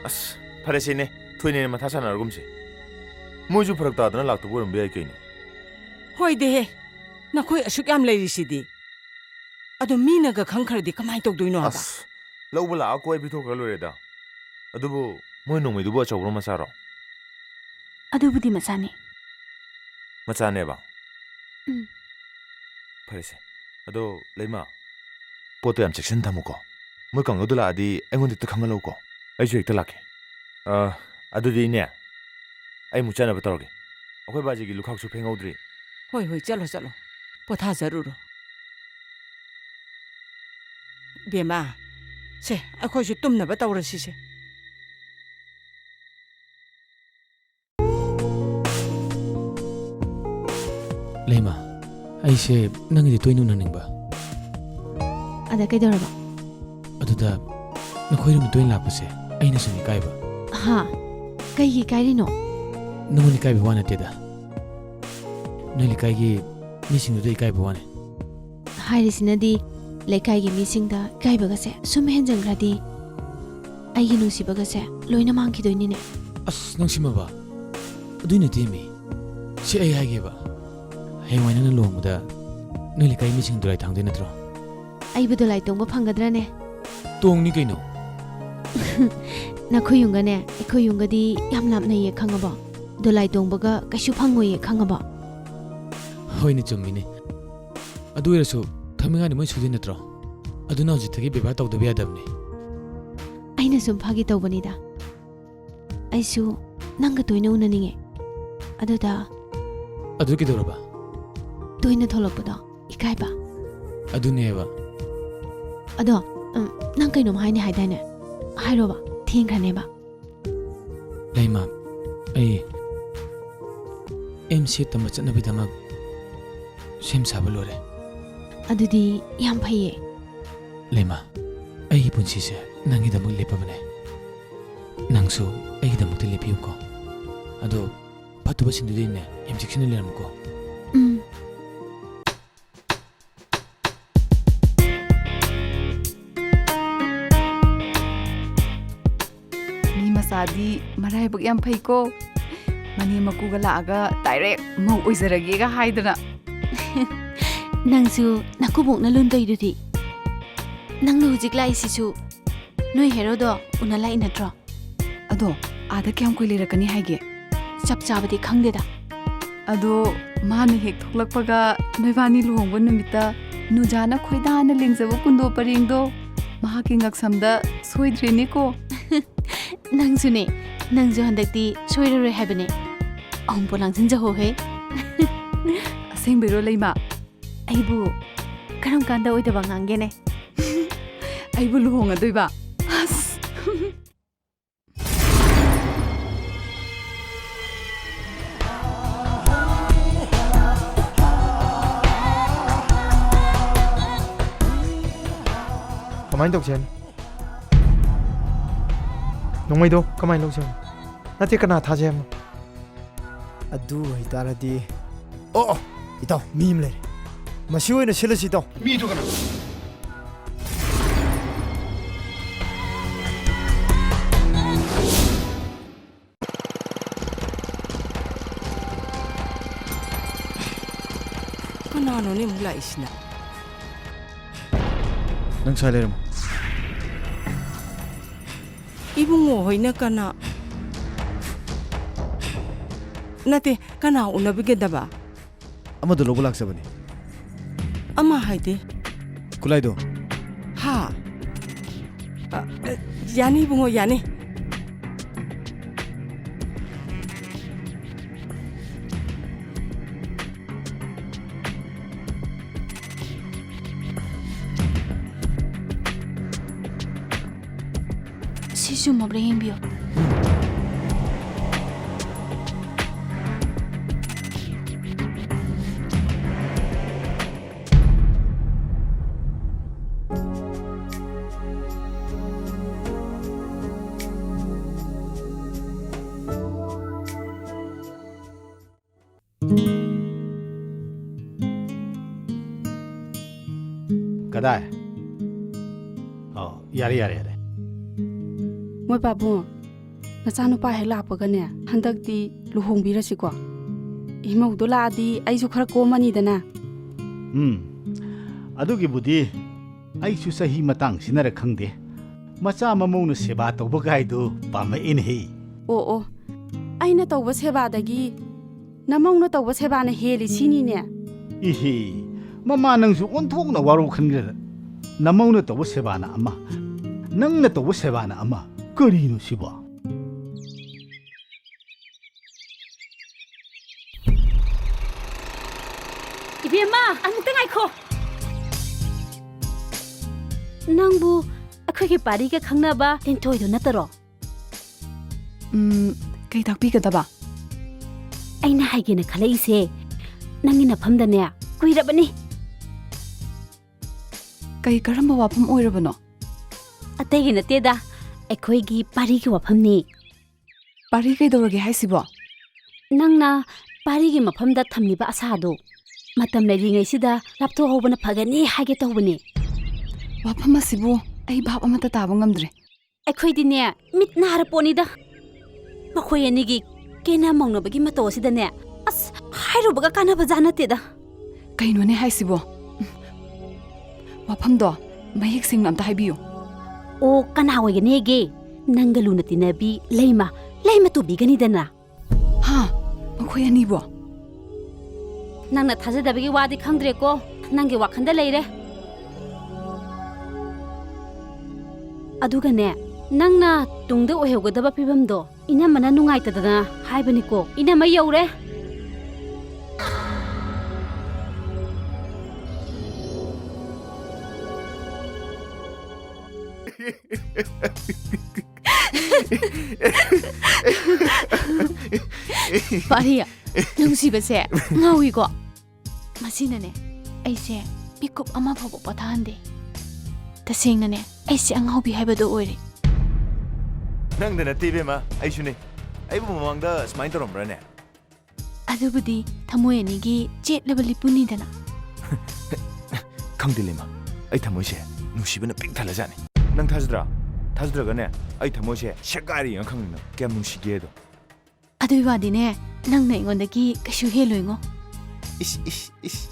ꯑꯁ, ꯐꯔꯦꯁꯦ ꯏꯅꯦ, ꯊꯣꯏꯅ ꯍꯦꯟꯅ ꯃꯊꯥ ꯁꯥꯟꯅꯔꯒꯨꯝꯁꯦ꯫ ꯃꯣꯏꯁꯨ ꯐꯔꯛ ꯇꯥꯗꯅ ꯂꯥꯛꯇꯕ ꯑꯣꯏꯔꯝꯕ ꯌꯥꯏ ꯀꯩꯅꯣ꯫ ꯍꯣꯏꯗꯦꯍꯦ, ꯅꯈꯣꯏ ꯑꯁꯨꯛ ꯌꯥꯝ ꯂꯩꯔꯤꯁꯤꯗꯤ꯫ ꯑꯗꯣ ꯃꯤꯅꯒ ꯈꯪꯈ꯭ꯔꯗꯤ ꯀꯃꯥꯏ ꯇꯧꯗꯣꯏꯅꯣ ꯍꯥꯏꯕ? ꯑꯁ, ꯂꯧꯕ ꯂꯥꯛꯑ ꯀꯣꯏ ꯄꯤꯊꯣꯛꯈ꯭ꯔ ꯂꯣꯏꯔꯦꯗ꯫ ꯑꯗꯨꯕꯨ ꯃꯣꯏ ꯅꯣꯡꯃꯩꯗꯨꯕꯨ ꯑꯆꯧꯕꯔꯣ ꯃꯆꯥꯔꯣ? ꯑꯗꯨꯕꯨꯗꯤ ꯃꯆꯥꯅꯤ꯫ ꯃꯆꯥꯅꯦꯕ? ꯎꯝ꯫ ꯐꯔꯦꯁꯦ꯫ ꯑꯗꯣ ꯂꯩꯃ, ꯄꯣꯠꯇꯣ ꯌꯥꯝ ꯆꯦꯛꯁꯤꯟ ꯊꯝꯃꯨꯀꯣ꯫ ꯃꯣꯏ ꯀꯥꯡꯒꯧꯗꯣ ꯂꯥꯛꯑꯗꯤ ꯑꯩꯉꯣꯟꯗ ꯍꯦꯛꯇ ꯈꯪꯍꯜꯂꯧꯀꯣ꯫ ꯑꯩꯁꯨ ꯍꯦꯛꯇ ꯂꯥꯛꯀꯦ꯫ ꯑ, ꯑꯗꯨꯗꯤ ꯏꯅꯦ, ꯑꯩ ꯑꯃꯨꯛ ꯆꯠꯅꯕ ꯇꯧꯔꯒꯦ꯫ ꯑꯩꯈꯣꯏ ꯕꯥꯖꯤꯒꯤ ꯂꯨꯈꯥꯛꯁꯨ ꯐꯦꯡꯍꯧꯗ꯭ꯔꯤ꯫ ꯍꯣꯏ, ꯍꯣꯏ, ꯆꯠꯂꯣ, ꯆꯠꯂꯣ꯫ ꯄꯣꯊꯥꯖꯔꯨꯔꯣ꯫ ꯏꯕꯦꯝꯃ, ꯁꯦ, ꯑꯩꯈꯣꯏꯁꯨ ꯇꯨꯝꯅꯕ ꯇꯧꯔꯁꯤꯁꯦ꯫ ꯂꯩꯃ, ꯑꯩꯁꯦ ꯅꯪꯒꯤꯗꯤ ꯇꯣꯏꯅ ꯎꯅꯅꯤꯡꯕ꯫ ꯑꯗ ꯀꯩꯗꯧꯔꯕ? ꯑꯗꯨꯗ ꯅꯈꯣꯏ ꯌꯨꯝꯗ ꯇꯣꯏꯅ ꯂꯥꯛꯄꯁꯦ ꯑꯩꯅ ꯁꯨꯝ ꯏꯀꯥꯏꯕ꯫ ꯍꯥ? ꯀꯩꯒꯤ ꯏꯀꯥꯏꯔꯤꯅꯣ? ꯅꯪꯉꯣꯟꯗ ꯏꯀꯥꯏꯕ ꯋꯥ ꯅꯠꯇꯦꯗ, ꯅꯣꯏ ꯂꯩꯀꯥꯏꯒꯤ ꯃꯤꯁꯤꯡꯗꯨꯗ ꯏꯀꯥꯏꯕ ꯋꯥꯅꯤ꯫ ꯍꯥꯏꯔꯤꯁꯤꯅꯗꯤ ꯂꯩꯀꯥꯏꯒꯤ ꯃꯤꯁꯤꯡꯗ ꯏꯀꯥꯏꯕꯒꯁꯦ ꯁꯨꯝ ꯍꯦꯟꯖꯟꯈ꯭ꯔꯗꯤ ꯑꯩꯒꯤ ꯅꯨꯡꯁꯤꯕꯒꯁꯦ ꯂꯣꯏꯅ ꯃꯥꯡꯈꯤꯗꯣꯏꯅꯤꯅꯦ꯫ ꯑꯁ, ꯅꯪꯁꯤꯃꯕ꯫ ꯑꯗꯨꯏ ꯅꯠꯇꯦꯃꯤ꯫ ꯁꯤ ꯑꯩ ꯍꯥꯏꯒꯦꯕ꯫ ꯍꯌꯦꯡꯋꯥꯏ ꯅꯪꯅ ꯂꯨꯍꯣꯡꯕꯗ ꯅꯣꯏ ꯂꯩꯀꯥꯏ ꯃꯤꯁꯤꯡ ꯗꯣꯂꯥꯏ ꯊꯥꯡꯗꯣꯏ ꯅꯠꯇ꯭ꯔꯣ? ꯑꯩꯕꯨ ꯗꯣꯂꯥꯏ ꯇꯣꯡꯕ ꯐꯪꯒꯗ꯭ꯔꯅꯦ? ꯇꯣꯡꯅꯤ ꯀꯩꯅꯣ꯫ ꯅꯈꯣꯏ ꯌꯨꯝꯒꯅꯦ, ꯑꯩꯈꯣꯏ ꯌꯨꯝꯒꯗꯤ ꯌꯥꯝ ꯂꯥꯞꯅꯩꯌꯦ, ꯈꯪꯉꯕꯣ? ꯗꯣꯂꯥꯏ ꯇꯣꯡꯕꯒ ꯀꯩꯁꯨ ꯐꯪꯉꯣꯏꯌꯦ, ꯈꯪꯉꯕꯣ? ꯍꯣꯏꯅꯦ, ꯆꯨꯝꯃꯤꯅꯦ꯫ ꯑꯗꯨ ꯑꯣꯏꯔꯁꯨ ꯊꯛꯃꯤꯉꯥꯅꯤ ꯃꯣꯏ ꯁꯨꯗꯣꯏ ꯅꯠꯇ꯭ꯔꯣ? ꯑꯗꯨꯅ ꯍꯧꯖꯤꯛꯇꯒꯤ ꯕꯦꯕꯥꯔ ꯇꯧꯗꯕ ꯌꯥꯗꯕꯅꯤ꯫ ꯑꯩꯅ ꯁꯨꯝ ꯐꯥꯒꯤ ꯇꯧꯕꯅꯤꯗ꯫ ꯑꯩꯁꯨ ꯅꯪꯒ ꯇꯣꯏꯅ ꯎꯅꯅꯤꯡꯉꯦ꯫ ꯑꯗꯨꯗ ꯑꯗꯨ ꯀꯩꯗꯧꯔꯕ? ꯇꯣꯏꯅ ꯊꯣꯛꯂꯛꯄꯗꯣ ꯏꯀꯥꯏꯕ꯫ ꯑꯗꯨꯅꯦꯕ꯫ ꯑꯗꯣ, ꯎꯝ, ꯅꯪ ꯀꯩꯅꯣꯝ ꯍꯥꯏꯅꯤ ꯍꯥꯏꯗꯥꯏꯅꯦ? ꯍꯥꯏꯔꯣꯕ, ꯊꯦꯡꯈ꯭ꯔꯅꯦꯕ꯫ ꯂꯩꯃ, ꯑꯩ ꯑꯦꯝ ꯁꯤ ꯑꯦ ꯇꯝꯕ ꯆꯠꯅꯕꯒꯤꯗꯃꯛ ꯁꯦꯝ ꯁꯥꯕ ꯂꯣꯏꯔꯦ꯫ ꯑꯗꯨꯗꯤ ꯌꯥꯝ ꯐꯩꯌꯦ꯫ ꯂꯩꯃ, ꯑꯩꯒꯤ ꯄꯨꯟꯁꯤꯁꯦ ꯅꯪꯒꯤꯗꯃꯛ ꯂꯦꯞꯄꯕꯅꯦ꯫ ꯅꯪꯁꯨ ꯑꯩꯒꯤꯗꯃꯛꯇ ꯂꯦꯞꯄꯤꯌꯨꯀꯣ꯫ ꯑꯗꯣ ꯐꯠꯇꯕꯁꯤꯡꯗꯨꯗꯩꯅꯦ ꯌꯥꯝ ꯆꯦꯛꯁꯤꯟꯅ ꯂꯩꯔꯝꯃꯨꯀꯣ꯫ ꯎꯝ꯫ ꯃꯤ ꯃꯆꯥꯗꯤ ꯃꯔꯥꯏꯕꯛ ꯌꯥꯝ ꯐꯩꯀꯣ꯫ ꯃꯅꯦꯝ ꯃꯀꯨꯒ ꯂꯥꯛꯑꯒ direct ꯃꯧ ꯑꯣꯏꯖꯔꯒꯦꯒ ꯍꯥꯏꯗꯅ꯫ ꯅꯪꯁꯨ ꯅꯀꯨꯕꯣꯛꯅ ꯂꯨꯟ ꯇꯧꯏꯗꯨꯗꯤ꯫ ꯅꯪꯅ ꯍꯧꯖꯤꯛ ꯂꯥꯛꯏꯁꯤꯁꯨ ꯅꯣꯏ ꯍꯦꯔꯣꯗꯣ ꯎꯅ ꯂꯥꯛꯏ ꯅꯠꯇ꯭ꯔꯣ? ꯑꯗꯣ ꯑꯥꯗ ꯀꯌꯥꯝ ꯀꯨꯏ ꯂꯩꯔꯛꯀꯅꯤ ꯍꯥꯏꯒꯦ? ꯆꯞ ꯆꯥꯕꯗꯤ ꯈꯪꯗꯦꯗ꯫ ꯑꯗꯣ ꯃꯥꯅ ꯍꯦꯛ ꯊꯣꯛꯂꯛꯄꯒ ꯅꯣꯏꯕꯥꯅꯤ ꯂꯨꯍꯣꯡꯕ ꯅꯨꯃꯤꯠꯇ ꯅꯨꯖꯥꯅ ꯈꯣꯏꯗꯥꯅ ꯂꯦꯡꯖꯕ ꯀꯨꯟꯗꯣ ꯄꯔꯦꯡꯗꯣ ꯃꯍꯥꯛꯀꯤ ꯉꯛꯁꯝꯗ ꯁꯣꯏꯗ꯭ꯔꯦꯅꯦꯀꯣ꯫ ꯅꯪꯁꯨꯅꯦ, ꯅꯪꯁꯨ ꯍꯟꯗꯛꯇꯤ ꯁꯣꯏꯔꯔꯣꯏ ꯍꯥꯏꯕꯅꯦ꯫ ꯑꯍꯨꯝꯄꯣ ꯂꯥꯡꯁꯤꯟꯖꯍꯧꯍꯦ꯫ ꯑꯁꯦꯡꯕꯩꯔꯣ ꯂꯩꯃ? ꯑꯩꯕꯨ ꯀꯔꯝ ꯀꯥꯟꯗ ꯑꯣꯏꯗꯕ ꯉꯥꯡꯒꯦꯅꯦ? ꯑꯩꯕꯨ ꯂꯨꯍꯣꯡꯉꯗꯣꯏꯕ? ꯑꯁ! ꯀꯃꯥꯏꯅ ꯇꯧꯁꯦ ꯍꯥꯏꯅꯣ? ꯅꯣꯡꯃꯩꯗꯣ ꯀꯃꯥꯏꯅ ꯂꯧꯁꯦ ꯍꯥꯏꯅꯣ? ꯅꯠꯇꯦ, ꯀꯅꯥ ꯊꯥꯁꯦ ꯍꯥꯏꯕꯅꯣ? ꯑꯗꯨ ꯑꯣꯏꯇꯥꯔꯗꯤ, ꯑꯣ, ꯑꯣ, ꯏꯇꯥꯎ, ꯃꯤ ꯑꯃ ꯂꯩꯔꯦ꯫ ꯃꯁꯤ ꯑꯣꯏꯅ ꯁꯤꯜꯂꯁꯤ, ꯏꯇꯥꯎ꯫ ꯃꯤꯗꯨ ꯀꯅꯥ? ꯀꯅꯥꯅꯣꯅꯦ ꯑꯃꯨꯛ ꯂꯥꯛꯏꯁꯤꯅ? ꯅꯪ ꯁ꯭ꯋꯥꯏ ꯂꯩꯔꯝꯃꯣ꯫ ꯏꯕꯨꯡꯉꯣ ꯍꯣꯏꯅ ꯀꯅꯥ? ꯅꯠꯇꯦ, ꯀꯅꯥ ꯎꯅꯕꯤꯒꯗꯕ? ꯑꯃꯗꯣ ꯂꯧꯕ ꯂꯥꯛꯆꯕꯅꯤ꯫ ꯑꯃ ꯍꯥꯏꯗꯤ? ꯈꯨꯠꯂꯥꯏꯗꯣ꯫ ꯍꯥ? ꯑ, ꯑ, ꯌꯥꯅꯤ ꯏꯕꯨꯡꯉꯣ, ꯌꯥꯅꯤ꯫ ꯁꯤ ꯆꯨꯝꯃꯕ꯭ꯔꯥ ꯌꯦꯡꯕꯤꯌꯨ꯫ ꯀꯗꯥꯏ? ꯑꯣ, ꯌꯥꯔꯦ, ꯌꯥꯔꯦ, ꯌꯥꯔꯦ꯫ ꯃꯣꯏ ꯄꯥꯕꯨꯡ, ꯅꯆꯥꯅꯨꯄꯥ ꯍꯦꯛ ꯂꯥꯛꯄꯒꯅꯦ, ꯍꯟꯗꯛꯇꯤ ꯂꯨꯍꯣꯡꯕꯤꯔꯁꯤꯀꯣ꯫ ꯏꯃꯧꯗꯣ ꯂꯥꯛꯑꯗꯤ ꯑꯩꯁꯨ ꯈꯔ ꯀꯣꯝꯃꯅꯤꯗꯅ꯫ ꯎꯝ, ꯑꯗꯨꯒꯤꯕꯨꯗꯤ ꯑꯩꯁꯨ ꯆꯍꯤ ꯃꯇꯥꯡꯁꯤꯅꯔ ꯈꯪꯗꯦ, ꯃꯆꯥ ꯃꯃꯧꯅ ꯁꯦꯕꯥ ꯇꯧꯕ ꯀꯥꯏꯗꯨ ꯄꯥꯝꯃꯛꯑꯦꯅꯦꯍꯦ꯫ ꯑꯣ, ꯑꯣ, ꯑꯩꯅ ꯇꯧꯕ ꯁꯦꯕꯥꯗꯒꯤ ꯅꯃꯧꯅ ꯇꯧꯕ ꯁꯦꯕꯥꯅ ꯍꯦꯜꯂꯤ ꯁꯤꯅꯤꯅꯦ꯫ ꯏꯍꯦ, ꯃꯃꯥ ꯅꯪꯁꯨ ꯑꯣꯟꯊꯣꯛꯅ ꯋꯥꯔꯧ ꯈꯟꯈ꯭ꯔꯦꯗ꯫ ꯅꯃꯧꯅ ꯇꯧꯕ ꯁꯦꯕꯥꯅ ꯑꯃ, ꯅꯪꯅ ꯇꯧꯕ ꯁꯦꯕꯥꯅ ꯑꯃ꯫ ꯀꯔꯤꯅꯣ ꯁꯤꯕꯣ? ꯏꯕꯦꯝꯃ, ꯑꯃꯨꯛꯇ ꯉꯥꯏꯈꯣ꯫ ꯅꯪꯕꯨ ꯑꯩꯈꯣꯏꯒꯤ ꯄꯥꯔꯤꯒ ꯈꯪꯅꯕ ꯂꯤꯟꯊꯣꯏꯗꯣ ꯅꯠꯇꯔꯣ? ꯎꯝ, ꯀꯩ ꯇꯥꯛꯄꯤꯒꯗꯕ? ꯑꯩꯅ ꯍꯥꯏꯒꯦꯅ ꯈꯜꯂꯛꯏꯁꯦ, ꯅꯪꯒꯤ ꯅꯐꯝꯗꯅꯦ ꯀꯨꯏꯔꯕꯅꯤ꯫ ꯀꯩ, ꯀꯔꯝꯕ ꯋꯥꯐꯝ ꯑꯣꯏꯔꯕꯅꯣ? ꯑꯇꯩꯒꯤ ꯅꯠꯇꯦꯗ, ꯑꯩꯈꯣꯏꯒꯤ ꯄꯥꯔꯤꯒꯤ ꯋꯥꯐꯝꯅꯤ꯫ ꯄꯥꯔꯤ ꯀꯩꯗꯧꯔꯒꯦ ꯍꯥꯏꯁꯤꯕꯣ? ꯅꯪꯅ ꯄꯥꯔꯤꯒꯤ ꯃꯐꯝꯗ ꯊꯝꯂꯤꯕ ꯑꯁꯥꯗꯨ ꯃꯇꯝ ꯂꯩꯔꯤꯉꯩꯁꯤꯗ ꯂꯥꯞꯊꯣꯛꯍꯧꯕꯅ ꯐꯒꯅꯤ ꯍꯥꯏꯒꯦ ꯇꯧꯕꯅꯤ꯫ ꯋꯥꯐꯝ ꯑꯁꯤꯕꯨ ꯑꯩ ꯚꯥꯞ ꯑꯃꯠꯇ ꯇꯥꯕ ꯉꯝꯗ꯭ꯔꯦ꯫ ꯑꯩꯈꯣꯏꯗꯤꯅꯦ, ꯃꯤꯠ ꯅꯥꯔ ꯄꯣꯠꯅꯤꯗ꯫ ꯃꯈꯣꯏ ꯑꯅꯤꯒꯤ ꯀꯦꯅ ꯃꯧꯅꯕꯒꯤ ꯃꯇꯧ ꯑꯁꯤꯗꯅꯦ, ꯑꯁ, ꯍꯥꯏꯔꯨꯕꯒ ꯀꯥꯟꯅꯕ ꯖꯥꯠ ꯅꯠꯇꯦꯗ꯫ ꯀꯩꯅꯣꯅꯦ ꯍꯥꯏꯁꯤꯕꯣ? ꯋꯥꯐꯝꯗꯣ ꯃꯌꯦꯛ ꯁꯦꯡꯅ ꯑꯝꯇ ꯍꯥꯏꯕꯤꯌꯨ꯫ ꯑꯣ, ꯀꯅꯥ ꯑꯣꯏꯒꯅꯤꯒꯦ? ꯅꯪꯒ ꯂꯨꯅ ꯇꯤꯟꯅꯕꯤ ꯂꯩꯃ, ꯂꯩꯃ ꯇꯨꯕꯤꯒꯅꯤꯗꯅ꯫ ꯍꯥ? ꯃꯈꯣꯏ ꯑꯅꯤꯕꯣ? ꯅꯪꯅ ꯊꯥꯖꯗꯕꯒꯤ ꯋꯥꯗꯤ ꯈꯪꯗ꯭ꯔꯦꯀꯣ, ꯅꯪꯒꯤ ꯋꯥꯈꯜꯗ ꯂꯩꯔꯦ꯫ ꯑꯗꯨꯒꯅꯦ, ꯅꯪꯅ ꯇꯨꯡꯗ ꯑꯣꯏꯍꯧꯒꯗꯕ ꯐꯤꯕꯝꯗꯣ ꯏꯅꯝꯃꯅ ꯅꯨꯡꯉꯥꯏꯇꯗꯅ ꯍꯥꯏꯕꯅꯤꯀꯣ꯫ ꯏꯅꯝꯃ ꯌꯧꯔꯦ꯫ ꯄꯥꯔꯤ, ꯅꯨꯡꯁꯤꯕꯁꯦ ꯉꯥꯎꯏꯀꯣ꯫ ꯃꯁꯤꯅꯅꯦ, ꯑꯩꯁꯦ ꯃꯤꯀꯨꯞ ꯑꯃ ꯐꯥꯎꯕ ꯄꯣꯊꯥꯍꯟꯗꯦ꯫ ꯇꯁꯦꯡꯅꯅꯦ, ꯑꯩꯁꯦ ꯑꯉꯥꯎꯕꯤ ꯍꯥꯏꯕꯗꯣ ꯑꯣꯏꯔꯦ꯫ ꯅꯪꯗ ꯅꯠꯇꯦ ꯏꯕꯦꯝꯃ, ꯑꯩꯁꯨꯅꯦ꯫ ꯑꯩꯕꯨ ꯃꯃꯥꯡꯗ ꯁꯨꯃꯥꯏꯅ ꯇꯧꯔꯝꯕ꯭ꯔꯥꯅꯦ? ꯑꯗꯨꯕꯨꯗꯤ ꯊꯃꯣꯏ ꯑꯅꯤꯒꯤ ꯆꯦꯠꯂꯕ ꯂꯤꯄꯨꯅꯤꯗꯅ꯫ ꯈꯪꯗꯦ ꯂꯩꯃ, ꯑꯩ ꯊꯃꯣꯏꯁꯦ ꯅꯨꯡꯁꯤꯕꯅ ꯄꯤꯛ ꯊꯜꯂꯖꯥꯠꯅꯤ꯫ ꯅꯪ ꯊꯥꯖꯗ꯭ꯔꯥ? ꯊꯥꯖꯗ꯭ꯔꯒꯅꯦ, ꯑꯩ ꯊꯃꯣꯏꯁꯦ ꯁꯦꯒꯥꯏꯔ ꯌꯦꯡꯉ ꯈꯪꯅꯤ ꯅꯪ ꯀꯌꯥꯝ ꯅꯨꯡꯁꯤꯒꯦꯗꯣ꯫ ꯑꯗꯨꯏ ꯋꯥꯗꯤꯅꯦ, ꯅꯪꯅ ꯑꯩꯉꯣꯟꯗꯒꯤ ꯀꯩꯁꯨ ꯍꯦꯜꯂꯣꯏꯉꯣ꯫ ꯏꯁ, ꯏꯁ, ꯏꯁ꯫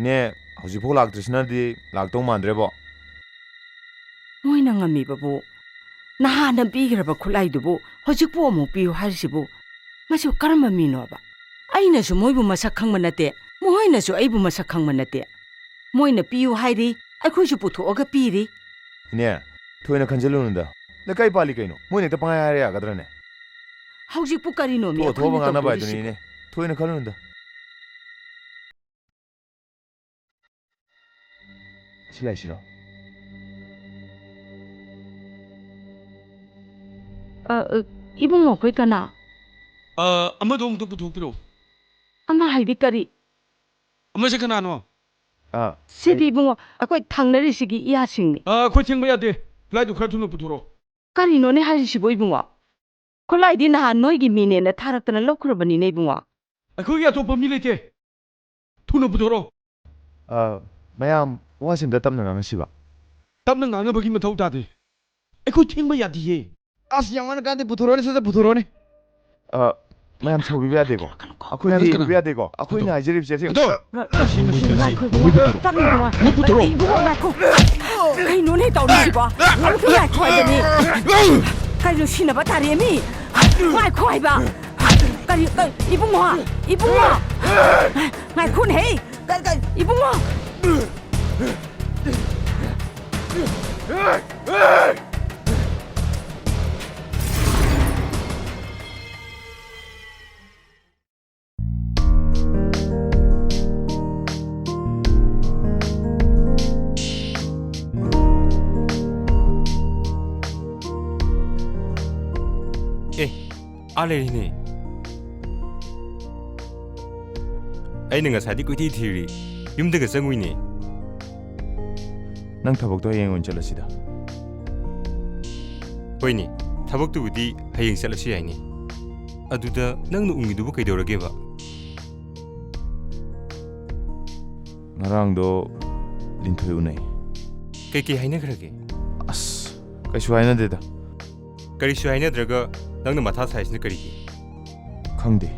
ꯏꯅꯦ, ꯍꯧꯖꯤꯛꯐꯥꯎ ꯂꯥꯛꯇ꯭ꯔꯤꯁꯤꯅꯗꯤ ꯂꯥꯛꯇꯧ ꯃꯥꯟꯗ꯭ꯔꯦꯕꯣ꯫ ꯃꯣꯏꯅ ꯉꯝꯃꯤꯕꯕꯨ ꯅꯍꯥꯟꯅ ꯄꯤꯈ꯭ꯔꯕ ꯈꯨꯠꯂꯥꯏꯗꯨꯕꯨ ꯍꯧꯖꯤꯛꯄꯨ ꯑꯃꯨꯛ ꯄꯤꯌꯨ ꯍꯥꯏꯔꯤꯁꯤꯕꯨ? ꯃꯁꯤꯕꯨ ꯀꯔꯝꯕ ꯃꯤꯅꯣꯕ? ꯑꯩꯅꯁꯨ ꯃꯣꯏꯕꯨ ꯃꯁꯛ ꯈꯪꯕ ꯅꯠꯇꯦ, ꯃꯈꯣꯏꯅꯁꯨ ꯑꯩꯕꯨ ꯃꯁꯛ ꯈꯪꯕ ꯅꯠꯇꯦ꯫ ꯃꯣꯏꯅ ꯄꯤꯌꯨ ꯍꯥꯏꯔꯤ, ꯑꯩꯈꯣꯏꯁꯨ ꯄꯨꯊꯣꯛꯑꯒ ꯄꯤꯔꯤ꯫ ꯏꯅꯦ, ꯊꯣꯏꯅ ꯈꯟꯖꯤꯜꯂꯨꯅꯨꯗ꯫ ꯂꯩꯀꯥꯏ ꯄꯥꯜꯂꯤ ꯀꯩꯅꯣ? ꯃꯣꯏꯅ ꯍꯦꯛꯇ ꯄꯪꯍꯥꯏ ꯍꯥꯏꯔ ꯌꯥꯒꯗ꯭ꯔꯅꯦ? ꯍꯧꯖꯤꯛꯄꯨ ꯀꯔꯤꯅꯣꯃꯤ ꯊꯣꯛꯑ ꯊꯣꯛꯑꯕ ꯑꯩꯈꯣꯏꯅ ꯉꯥꯡꯅꯕ ꯇꯧꯗꯣꯔꯤꯁꯤꯕꯨ? ꯍꯥꯏꯗꯨꯅꯤꯅꯦ꯫ ꯊꯣꯏꯅ ꯈꯜꯂꯨꯅꯨꯗ꯫ ꯁꯤ ꯂꯥꯛꯏꯁꯤꯔꯣ? ꯑ, ꯑ, ꯏꯕꯨꯡꯉꯣ, ꯑꯩꯈꯣꯏ ꯀꯅꯥ? ꯑ, ꯑꯃꯗꯣ ꯑꯃꯨꯛꯇ ꯄꯨꯊꯣꯛꯄꯤꯔꯛꯑꯣ꯫ ꯑꯃ ꯍꯥꯏꯗꯤ ꯀꯔꯤ? ꯑꯃꯁꯦ ꯀꯅꯥꯅꯣ? ꯑ, ꯁꯤꯗꯤ ꯑꯩ ꯏꯕꯨꯡꯉꯣ, ꯑꯩꯈꯣꯏ ꯊꯪꯅꯔꯤꯁꯤꯒꯤ ꯏꯌꯥꯁꯤꯡꯅꯤ꯫ ꯑ, ꯑꯩꯈꯣꯏ ꯊꯦꯡꯕ ꯌꯥꯗꯦ꯫ ꯈꯨꯠꯂꯥꯏꯗꯨ ꯈꯔ ꯊꯨꯅ ꯄꯨꯊꯣꯔꯛꯑꯣ꯫ ꯀꯔꯤꯅꯣꯅꯦ ꯍꯥꯏꯔꯤꯁꯤꯕꯨ ꯏꯕꯨꯡꯉꯣ? ꯈꯨꯠꯂꯥꯏꯗꯤ ꯅꯍꯥꯟ ꯅꯣꯏꯒꯤ ꯃꯤꯅꯦꯅ ꯊꯥꯔꯛꯇꯅ ꯂꯧꯈ꯭ꯔꯕꯅꯤꯅꯦ ꯏꯕꯨꯡꯉꯣ꯫ ꯑꯩꯈꯣꯏꯒꯤ ꯑꯇꯣꯞꯄ ꯃꯤ ꯂꯩꯇꯦ꯫ ꯊꯨꯅ ꯄꯨꯊꯣꯔꯛꯑꯣ꯫ ꯑ, ꯃꯌꯥꯝ, ꯋꯥꯁꯤ ꯑꯝꯇ ꯇꯞꯅ ꯉꯥꯡꯅꯁꯤꯕ꯫ ꯇꯞꯅ ꯉꯥꯡꯅꯕꯒꯤ ꯃꯊꯧ ꯇꯥꯗꯦ꯫ ꯑꯩꯈꯣꯏ ꯊꯦꯡꯕ ꯌꯥꯗꯤꯌꯦ꯫ ꯑꯁ, ꯌꯥꯝ ꯋꯥꯅ ꯀꯥꯟꯗꯤ ꯄꯨꯊꯣꯔꯛꯑꯣꯅꯦ, ꯁꯠ ꯁꯠ ꯄꯨꯊꯣꯔꯛꯑꯣꯅꯦ꯫ ꯑ, ꯃꯌꯥꯝ ꯁꯥꯎꯕꯤꯕ ꯌꯥꯗꯦꯀꯣ꯫ ꯑꯩꯈꯣꯏꯗꯤ ꯀꯅꯥ? ꯁꯥꯎꯕꯤꯕ ꯌꯥꯗꯦꯀꯣ꯫ ꯑꯩꯈꯣꯏꯅ ꯑꯗꯣ ꯍꯥꯏꯖꯔꯤꯕꯁꯦ ꯑꯗꯣ ꯉꯥꯏꯈꯣ, ꯉꯥꯏꯈꯣ, ꯇꯞꯅ ꯉꯥꯏꯈꯣ꯫ ꯃꯨꯠ ꯄꯨꯊꯣꯔꯛꯑꯣ꯫ ꯏꯕꯨꯡꯉꯣ, ꯉꯥꯏꯈꯣ꯫ ꯀꯩꯅꯣꯅꯦ ꯇꯧꯔꯤꯁꯤꯕꯣ? ꯑꯃꯨꯛꯇ ꯉꯥꯏꯈꯣ ꯍꯥꯏꯕꯅꯤ꯫ ꯀꯩꯅꯣ ꯁꯤꯟꯅꯕ ꯇꯥꯔꯦ ꯃꯤ? ꯉꯥꯏꯈꯣ ꯍꯥꯏꯕ꯫ ꯀꯔꯤ, ꯀꯔꯤ, ꯏꯕꯨꯡꯉꯣ, ꯏꯕꯨꯡꯉꯣ꯫ ꯉꯥꯏꯈꯣꯅꯦꯍꯦ꯫ ꯀꯔꯤ, ꯀꯔꯤ? ꯏꯕꯨꯡꯉꯣ꯫ ꯑꯦ, ꯑꯥ ꯂꯩꯔꯤꯅꯦ꯫ ꯑꯩꯅ ꯉꯁꯥꯏꯗꯤ ꯀꯣꯏꯊꯤ ꯊꯤꯔꯤ, ꯌꯨꯝꯗꯒ ꯆꯪꯉꯨꯏꯅꯦ꯫ ꯅꯪ ꯊꯕꯛꯇꯣ ꯍꯌꯦꯡ ꯑꯣꯏꯅ ꯆꯠꯂꯁꯤꯗ꯫ ꯍꯣꯏꯅꯦ, ꯊꯕꯛꯇꯨꯕꯨꯗꯤ ꯍꯌꯦꯡ ꯆꯠꯂꯁꯨ ꯌꯥꯏꯅꯦ꯫ ꯑꯗꯨꯗ ꯅꯪꯅ ꯎꯪꯉꯤꯗꯨꯕꯨ ꯀꯩꯗꯧꯔꯒꯦꯕ? ꯉꯔꯥꯡꯗꯣ ꯂꯤꯟꯊꯣꯏ ꯎꯅꯩ꯫ ꯀꯩꯀꯩ ꯍꯥꯏꯅꯈ꯭ꯔꯒꯦ? ꯑꯁ, ꯀꯩꯁꯨ ꯍꯥꯏꯅꯗꯦꯗ꯫ ꯀꯔꯤꯁꯨ ꯍꯥꯏꯅꯗ꯭ꯔꯒ ꯅꯪꯅ ꯃꯊꯥ ꯁꯥꯏꯁꯤꯅ ꯀꯔꯤꯒꯤ? ꯈꯪꯗꯦ꯫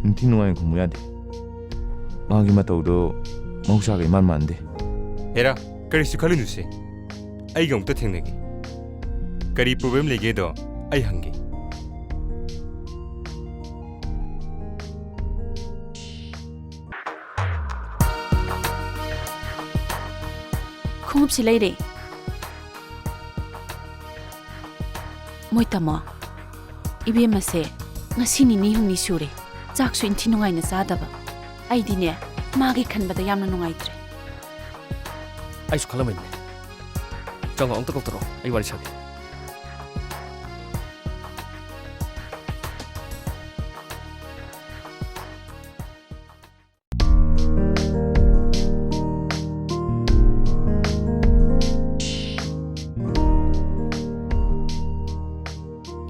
ꯅꯤꯡꯊꯤ ꯅꯨꯡꯉꯥꯏꯅ ꯈꯨꯝꯃꯨ ꯌꯥꯗꯦ꯫ ꯃꯥꯒꯤ ꯃꯇꯧꯗꯣ ꯃꯍꯧꯁꯥꯒ ꯏꯃꯥꯟ ꯃꯥꯟꯗꯦ꯫ ꯍꯦꯔꯥ, ꯀꯔꯤꯁꯨ ꯈꯜꯂꯨꯅꯨꯁꯦ꯫ ꯑꯩꯒ ꯑꯃꯨꯛꯇ ꯊꯦꯡꯅꯒꯦ꯫ ꯀꯔꯤ problem ꯂꯩꯒꯦꯗꯣ ꯑꯩ ꯍꯪꯒꯦ꯫ ꯈꯣꯡꯎꯞꯁꯤ ꯂꯩꯔꯦ꯫ ꯃꯣꯏ ꯇꯥꯃꯣ, ꯏꯕꯦꯝꯃꯁꯦ ꯉꯁꯤ ꯅꯤꯅꯤ ꯍꯨꯝꯅꯤ ꯁꯨꯔꯦ, ꯆꯥꯛꯁꯨ ꯏꯟꯊꯤ ꯅꯨꯡꯉꯥꯏꯅ ꯆꯥꯗꯕ꯫ ꯑꯩꯗꯤꯅꯦ, ꯃꯥꯒꯤ ꯈꯟꯕꯗ ꯌꯥꯝꯅ ꯅꯨꯡꯉꯥꯏꯇ꯭ꯔꯦ꯫ ꯑꯩꯁꯨ ꯈꯜꯂꯝꯃꯤꯅꯦ꯫ ꯆꯪꯉꯣ, ꯑꯝꯇ ꯀꯧꯊꯣꯔꯛꯑꯣ, ꯑꯩ ꯋꯥꯔꯤ ꯁꯥꯒꯦ꯫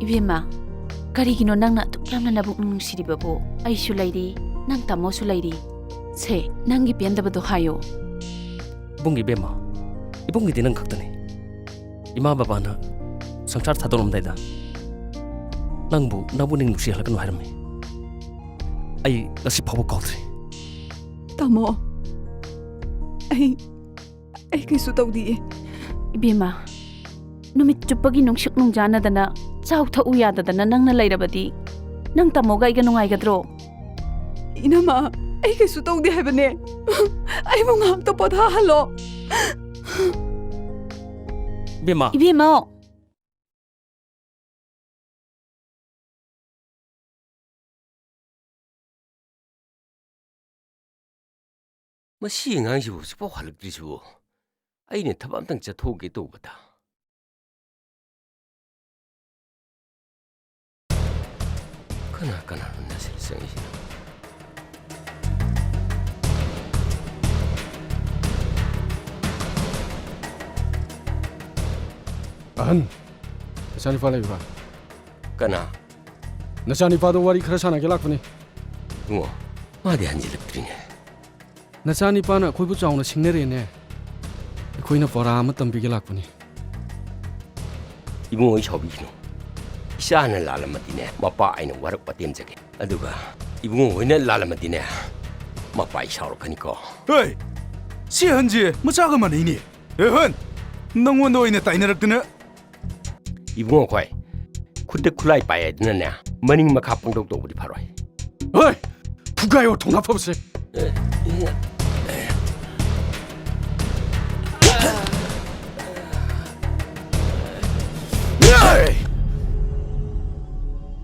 ꯏꯕꯦꯝꯃ, ꯀꯔꯤꯒꯤꯅꯣ ꯅꯪꯅ ꯑꯗꯨꯛ ꯌꯥꯝꯅ ꯅꯕꯨꯛ ꯅꯨꯡꯁꯤꯔꯤꯕꯕꯨ? ꯑꯩꯁꯨ ꯂꯩꯔꯤ, ꯅꯪ ꯇꯥꯃꯣꯁꯨ ꯂꯩꯔꯤ꯫ ꯁꯦ, ꯅꯪꯒꯤ ꯄꯦꯟꯗꯕꯗꯣ ꯍꯥꯏꯌꯣ꯫ ꯏꯕꯨꯡꯒꯤ ꯏꯕꯦꯝꯃ, ꯏꯕꯨꯡꯒꯤꯗꯤ ꯅꯪ ꯈꯛꯇꯅꯤ꯫ ꯏꯃꯥ ꯕꯕꯥꯅ ꯁꯪꯁꯥꯔ ꯊꯥꯗꯣꯛꯂꯝꯗꯥꯏꯗ ꯅꯪꯕꯨ, ꯅꯪꯕꯨ ꯅꯤꯡ ꯅꯨꯡꯁꯤꯍꯜꯂꯛꯀꯅꯨ ꯍꯥꯏꯔꯝꯃꯤ꯫ ꯑꯩ ꯉꯁꯤ ꯐꯥꯎꯕ ꯀꯥꯎꯗ꯭ꯔꯤ꯫ ꯇꯥꯃꯣ, ꯑꯩ, ꯑꯩ ꯀꯩꯁꯨ ꯇꯧꯗꯤꯌꯦ꯫ ꯏꯕꯦꯝꯃ, ꯅꯨꯃꯤꯠ ꯆꯨꯞꯄꯒꯤ ꯅꯨꯡꯁꯨꯛ ꯅꯨꯡꯖꯥꯅꯗꯅ, ꯆꯥꯎ ꯊꯛꯎ ꯌꯥꯗꯗꯅ ꯅꯪꯅ ꯂꯩꯔꯕꯗꯤ, ꯅꯪ ꯇꯥꯃꯣꯒ ꯑꯩꯒ ꯅꯨꯡꯉꯥꯏꯒꯗ꯭ꯔꯣ? ꯏꯅꯝꯃ, ꯑꯩ ꯀꯩꯁꯨ ꯇꯧꯗꯦ ꯍꯥꯏꯕꯅꯦ꯫ ꯑꯩꯕꯨ ꯉꯥꯏꯍꯥꯛꯇ ꯄꯣꯊꯥꯍꯜꯂꯣ꯫ ꯏꯕꯦꯝꯃ꯫ ꯏꯕꯦꯝꯃ꯫ ꯃꯁꯤ ꯑꯉꯥꯡꯁꯤꯕꯨ ꯍꯧꯖꯤꯛꯐꯥꯎ ꯍꯜꯂꯛꯇ꯭ꯔꯤꯁꯤꯕꯨ? ꯑꯩꯅ ꯊꯕꯛ ꯑꯝꯇꯪ ꯆꯠꯊꯣꯛꯀꯦ ꯇꯧꯕꯗ꯫ ꯀꯅꯥ ꯀꯅꯥꯅꯣ ꯅꯁꯤꯜ ꯆꯪꯉꯤꯁꯤꯅ? ꯑꯍꯟ, ꯅꯆꯥꯅꯨꯄꯥ ꯂꯩꯕ꯭ꯔꯥ? ꯀꯅꯥ? ꯅꯆꯥꯅꯨꯄꯥꯗꯣ ꯋꯥꯔꯤ ꯈꯔ ꯁꯥꯟꯅꯒꯦ ꯂꯥꯛꯄꯅꯤ꯫ ꯏꯕꯨꯡꯉꯣ, ꯃꯥꯗꯤ ꯍꯟꯖꯤꯜꯂꯛꯇ꯭ꯔꯤꯅꯦ꯫ ꯅꯆꯥꯅꯤꯄꯥꯅ ꯑꯩꯈꯣꯏꯕꯨ ꯆꯥꯎꯅ ꯁꯤꯡꯅꯔꯦꯅꯦ꯫ ꯑꯩꯈꯣꯏꯅ ꯄꯣꯔꯥ ꯑꯃ ꯇꯝꯕꯤꯒꯦ ꯂꯥꯛꯄꯅꯤ꯫ ꯏꯕꯨꯡꯉꯣ, ꯑꯩ ꯁꯥꯎꯕꯤꯒꯅꯨ꯫ ꯏꯆꯥꯅ ꯂꯥꯜꯂꯝꯃꯗꯤꯅꯦ, ꯃꯄꯥ ꯑꯩꯅ ꯋꯥꯔꯛ ꯋꯥꯇꯦꯝꯖꯒꯦ꯫ ꯑꯗꯨꯒ ꯏꯕꯨꯡꯉꯣ ꯍꯣꯏꯅ ꯂꯥꯜꯂꯝꯃꯗꯤꯅꯦ, ꯃꯄꯥ ꯑꯩ ꯁꯥꯎꯔꯛꯀꯅꯤꯀꯣ꯫ ꯍꯦ! ꯁꯤ ꯑꯍꯟꯁꯦ ꯃꯆꯥꯒ ꯃꯥꯟꯅꯩꯅꯦ꯫ ꯑꯦ ꯑꯍꯟ! ꯅꯪꯉꯣꯟꯗ ꯑꯣꯏꯅ ꯇꯥꯏꯅꯔꯛꯇꯅ꯫ ꯏꯕꯨꯡꯉꯣ ꯑꯩꯈꯣꯏ ꯈꯨꯠꯇ ꯈꯨꯠꯂꯥꯏ ꯄꯥꯏ ꯍꯥꯏꯗꯨꯅꯅꯦ, ꯃꯅꯤꯡ ꯃꯈꯥ ꯄꯪꯇꯧ ꯇꯧꯕꯗꯤ ꯐꯔꯣꯏ꯫ ꯍꯣꯏ, ꯊꯨꯒꯥꯏꯌꯣ ꯊꯣꯡꯅꯥ ꯐꯕꯁꯦ꯫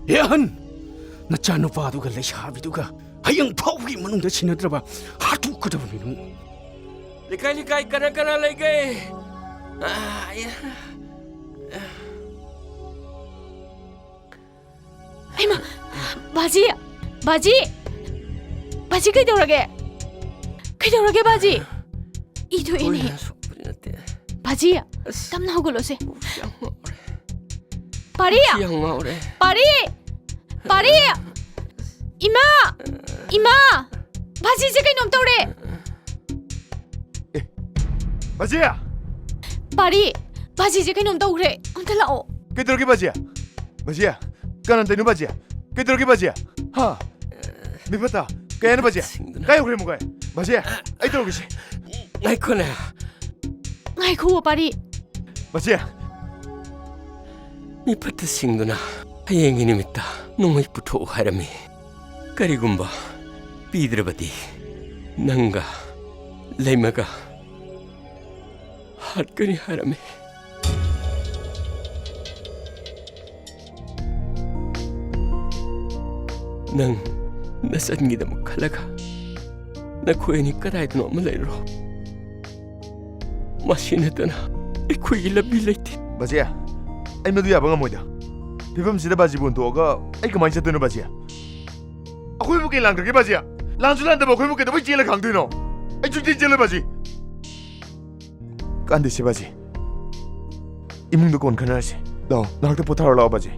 ꯑꯦ ꯑꯍꯟ, ꯅꯆꯥꯅꯨꯄꯥꯗꯨꯒ ꯂꯩꯁꯥꯕꯤꯗꯨꯒ ꯍꯌꯦꯡ ꯐꯥꯎꯕꯒꯤ ꯃꯅꯨꯡꯗ ꯁꯤꯟꯅꯗ꯭ꯔꯕ ꯍꯥꯠꯇꯣꯛꯀꯗꯕꯅꯤ ꯅꯪ꯫ ꯂꯩꯀꯥꯏ, ꯂꯩꯀꯥꯏ, ꯀꯅꯥ, ꯀꯅꯥ ꯂꯩꯒꯦ? ꯑꯥ, ꯑꯌꯥ꯫ ꯍꯩꯃꯥ! ꯕꯥꯖꯤ! ꯕꯥꯖꯤ! ꯕꯥꯖꯤ, ꯀꯩꯗꯧꯔꯒꯦ? ꯀꯩꯗꯧꯔꯒꯦ, ꯕꯥꯖꯤ? ꯏ ꯊꯣꯛꯏꯅꯦ꯫ ꯍꯣꯏ, ꯁꯣꯛꯄꯗꯤ ꯅꯠꯇꯦ꯫ ꯕꯥꯖꯤ! ꯑꯁ꯫ ꯇꯞꯅ ꯍꯧꯒꯠꯂꯣꯁꯦ꯫ ꯀꯣꯛꯁꯤ ꯌꯥꯝ ꯉꯥꯎꯔꯦ꯫ ꯄꯥꯔꯤ! ꯀꯣꯛꯁꯤ ꯌꯥꯝ ꯉꯥꯎꯔꯦ꯫ ꯄꯥꯔꯤ! ꯄꯥꯔꯤ! ꯏꯃꯥ! ꯏꯃꯥ! ꯕꯥꯖꯤꯁꯦ ꯀꯩꯅꯣꯝ ꯇꯧꯔꯦ! ꯑꯦ, ꯕꯥꯖꯤ! ꯄꯥꯔꯤ! ꯕꯥꯖꯤꯁꯦ ꯀꯩꯅꯣꯝ ꯇꯧꯈ꯭ꯔꯦ꯫ ꯑꯝꯇ ꯂꯥꯛꯑꯣ꯫ ꯀꯩꯗꯧꯔꯒꯦ, ꯕꯥꯖꯤ? ꯕꯥꯖꯤ! ꯀꯅꯥꯅ ꯇꯧꯔꯤꯅꯣ, ꯕꯥꯖꯤ? ꯀꯩꯗꯧꯔꯒꯦ, ꯕꯥꯖꯤ? ꯍꯥ? ꯃꯤꯐꯠꯇ! ꯀꯩ ꯍꯥꯏꯅꯣ, ꯕꯥꯖꯤ? ꯁꯤꯡꯗꯨꯅ꯫ ꯀꯥꯏ ꯌꯧꯈ꯭ꯔꯦ, ꯃꯈꯣꯏ? ꯕꯥꯖꯤ! ꯑꯩ ꯇꯧꯔꯒꯦꯁꯦ꯫ ꯉꯥꯏꯈꯣꯅꯦ꯫ ꯉꯥꯏꯈꯣ, ꯄꯥꯔꯤ꯫ ꯕꯥꯖꯤ! ꯃꯤꯐꯠꯇ ꯁꯤꯡꯗꯨꯅ ꯍꯌꯦꯡꯒꯤ ꯅꯨꯃꯤꯠꯇ ꯅꯣꯡꯃꯩ ꯄꯨꯊꯣꯛꯎ ꯍꯥꯏꯔꯝꯃꯤ꯫ ꯀꯔꯤꯒꯨꯝꯕ ꯄꯤꯗ꯭ꯔꯕꯗꯤ ꯅꯪꯒ ꯂꯩꯃꯒ ꯍꯥꯠꯀꯅꯤ ꯍꯥꯏꯔꯝꯃꯤ꯫ ꯅꯪ ꯅꯆꯟꯒꯤꯗꯃꯛ ꯈꯜꯂꯒ ꯅꯈꯣꯏ ꯑꯅꯤ ꯀꯗꯥꯏꯗꯅꯣ ꯑꯃ ꯂꯩꯔꯨꯔꯣ꯫ ꯃꯁꯤ ꯅꯠꯇꯅ ꯑꯩꯈꯣꯏꯒꯤ ꯂꯝꯕꯤ ꯂꯩꯇꯦ꯫ ꯕꯥꯖꯤ, ꯑꯩ ꯃꯗꯨ ꯌꯥꯕ ꯉꯝꯃꯣꯏꯗ꯫ ꯐꯤꯕꯝꯁꯤꯗ ꯕꯥꯖꯤꯕꯨ ꯍꯨꯟꯗꯣꯛꯑꯒ ꯑꯩ ꯀꯃꯥꯏꯅ ꯆꯠꯇꯣꯏꯅꯣ, ꯕꯥꯖꯤ? ꯑꯩꯈꯣꯏꯕꯨ ꯀꯩ ꯂꯥꯡꯗ꯭ꯔꯒꯦ, ꯕꯥꯖꯤ? ꯂꯥꯟꯁꯨ ꯂꯥꯟꯗꯕ ꯑꯩꯈꯣꯏꯕꯨ ꯀꯩꯗꯧꯕꯩ ꯆꯦꯜꯂ ꯈꯥꯡꯗꯣꯏꯅꯣ? ꯑꯩ ꯁꯨꯡꯆꯦꯟ ꯆꯦꯜꯂꯣꯏ, ꯕꯥꯖꯤ꯫ ꯀꯥꯟꯗꯦꯁꯦ, ꯕꯥꯖꯤ꯫ ꯏꯃꯨꯡꯗ ꯀꯣꯟ ꯈꯟꯅꯔꯁꯤ꯫ ꯂꯥꯛꯑꯣ, ꯉꯥꯏꯍꯥꯛꯇ ꯄꯣꯊꯥꯔꯣ ꯂꯥꯛꯑꯣ, ꯕꯥꯖꯤ꯫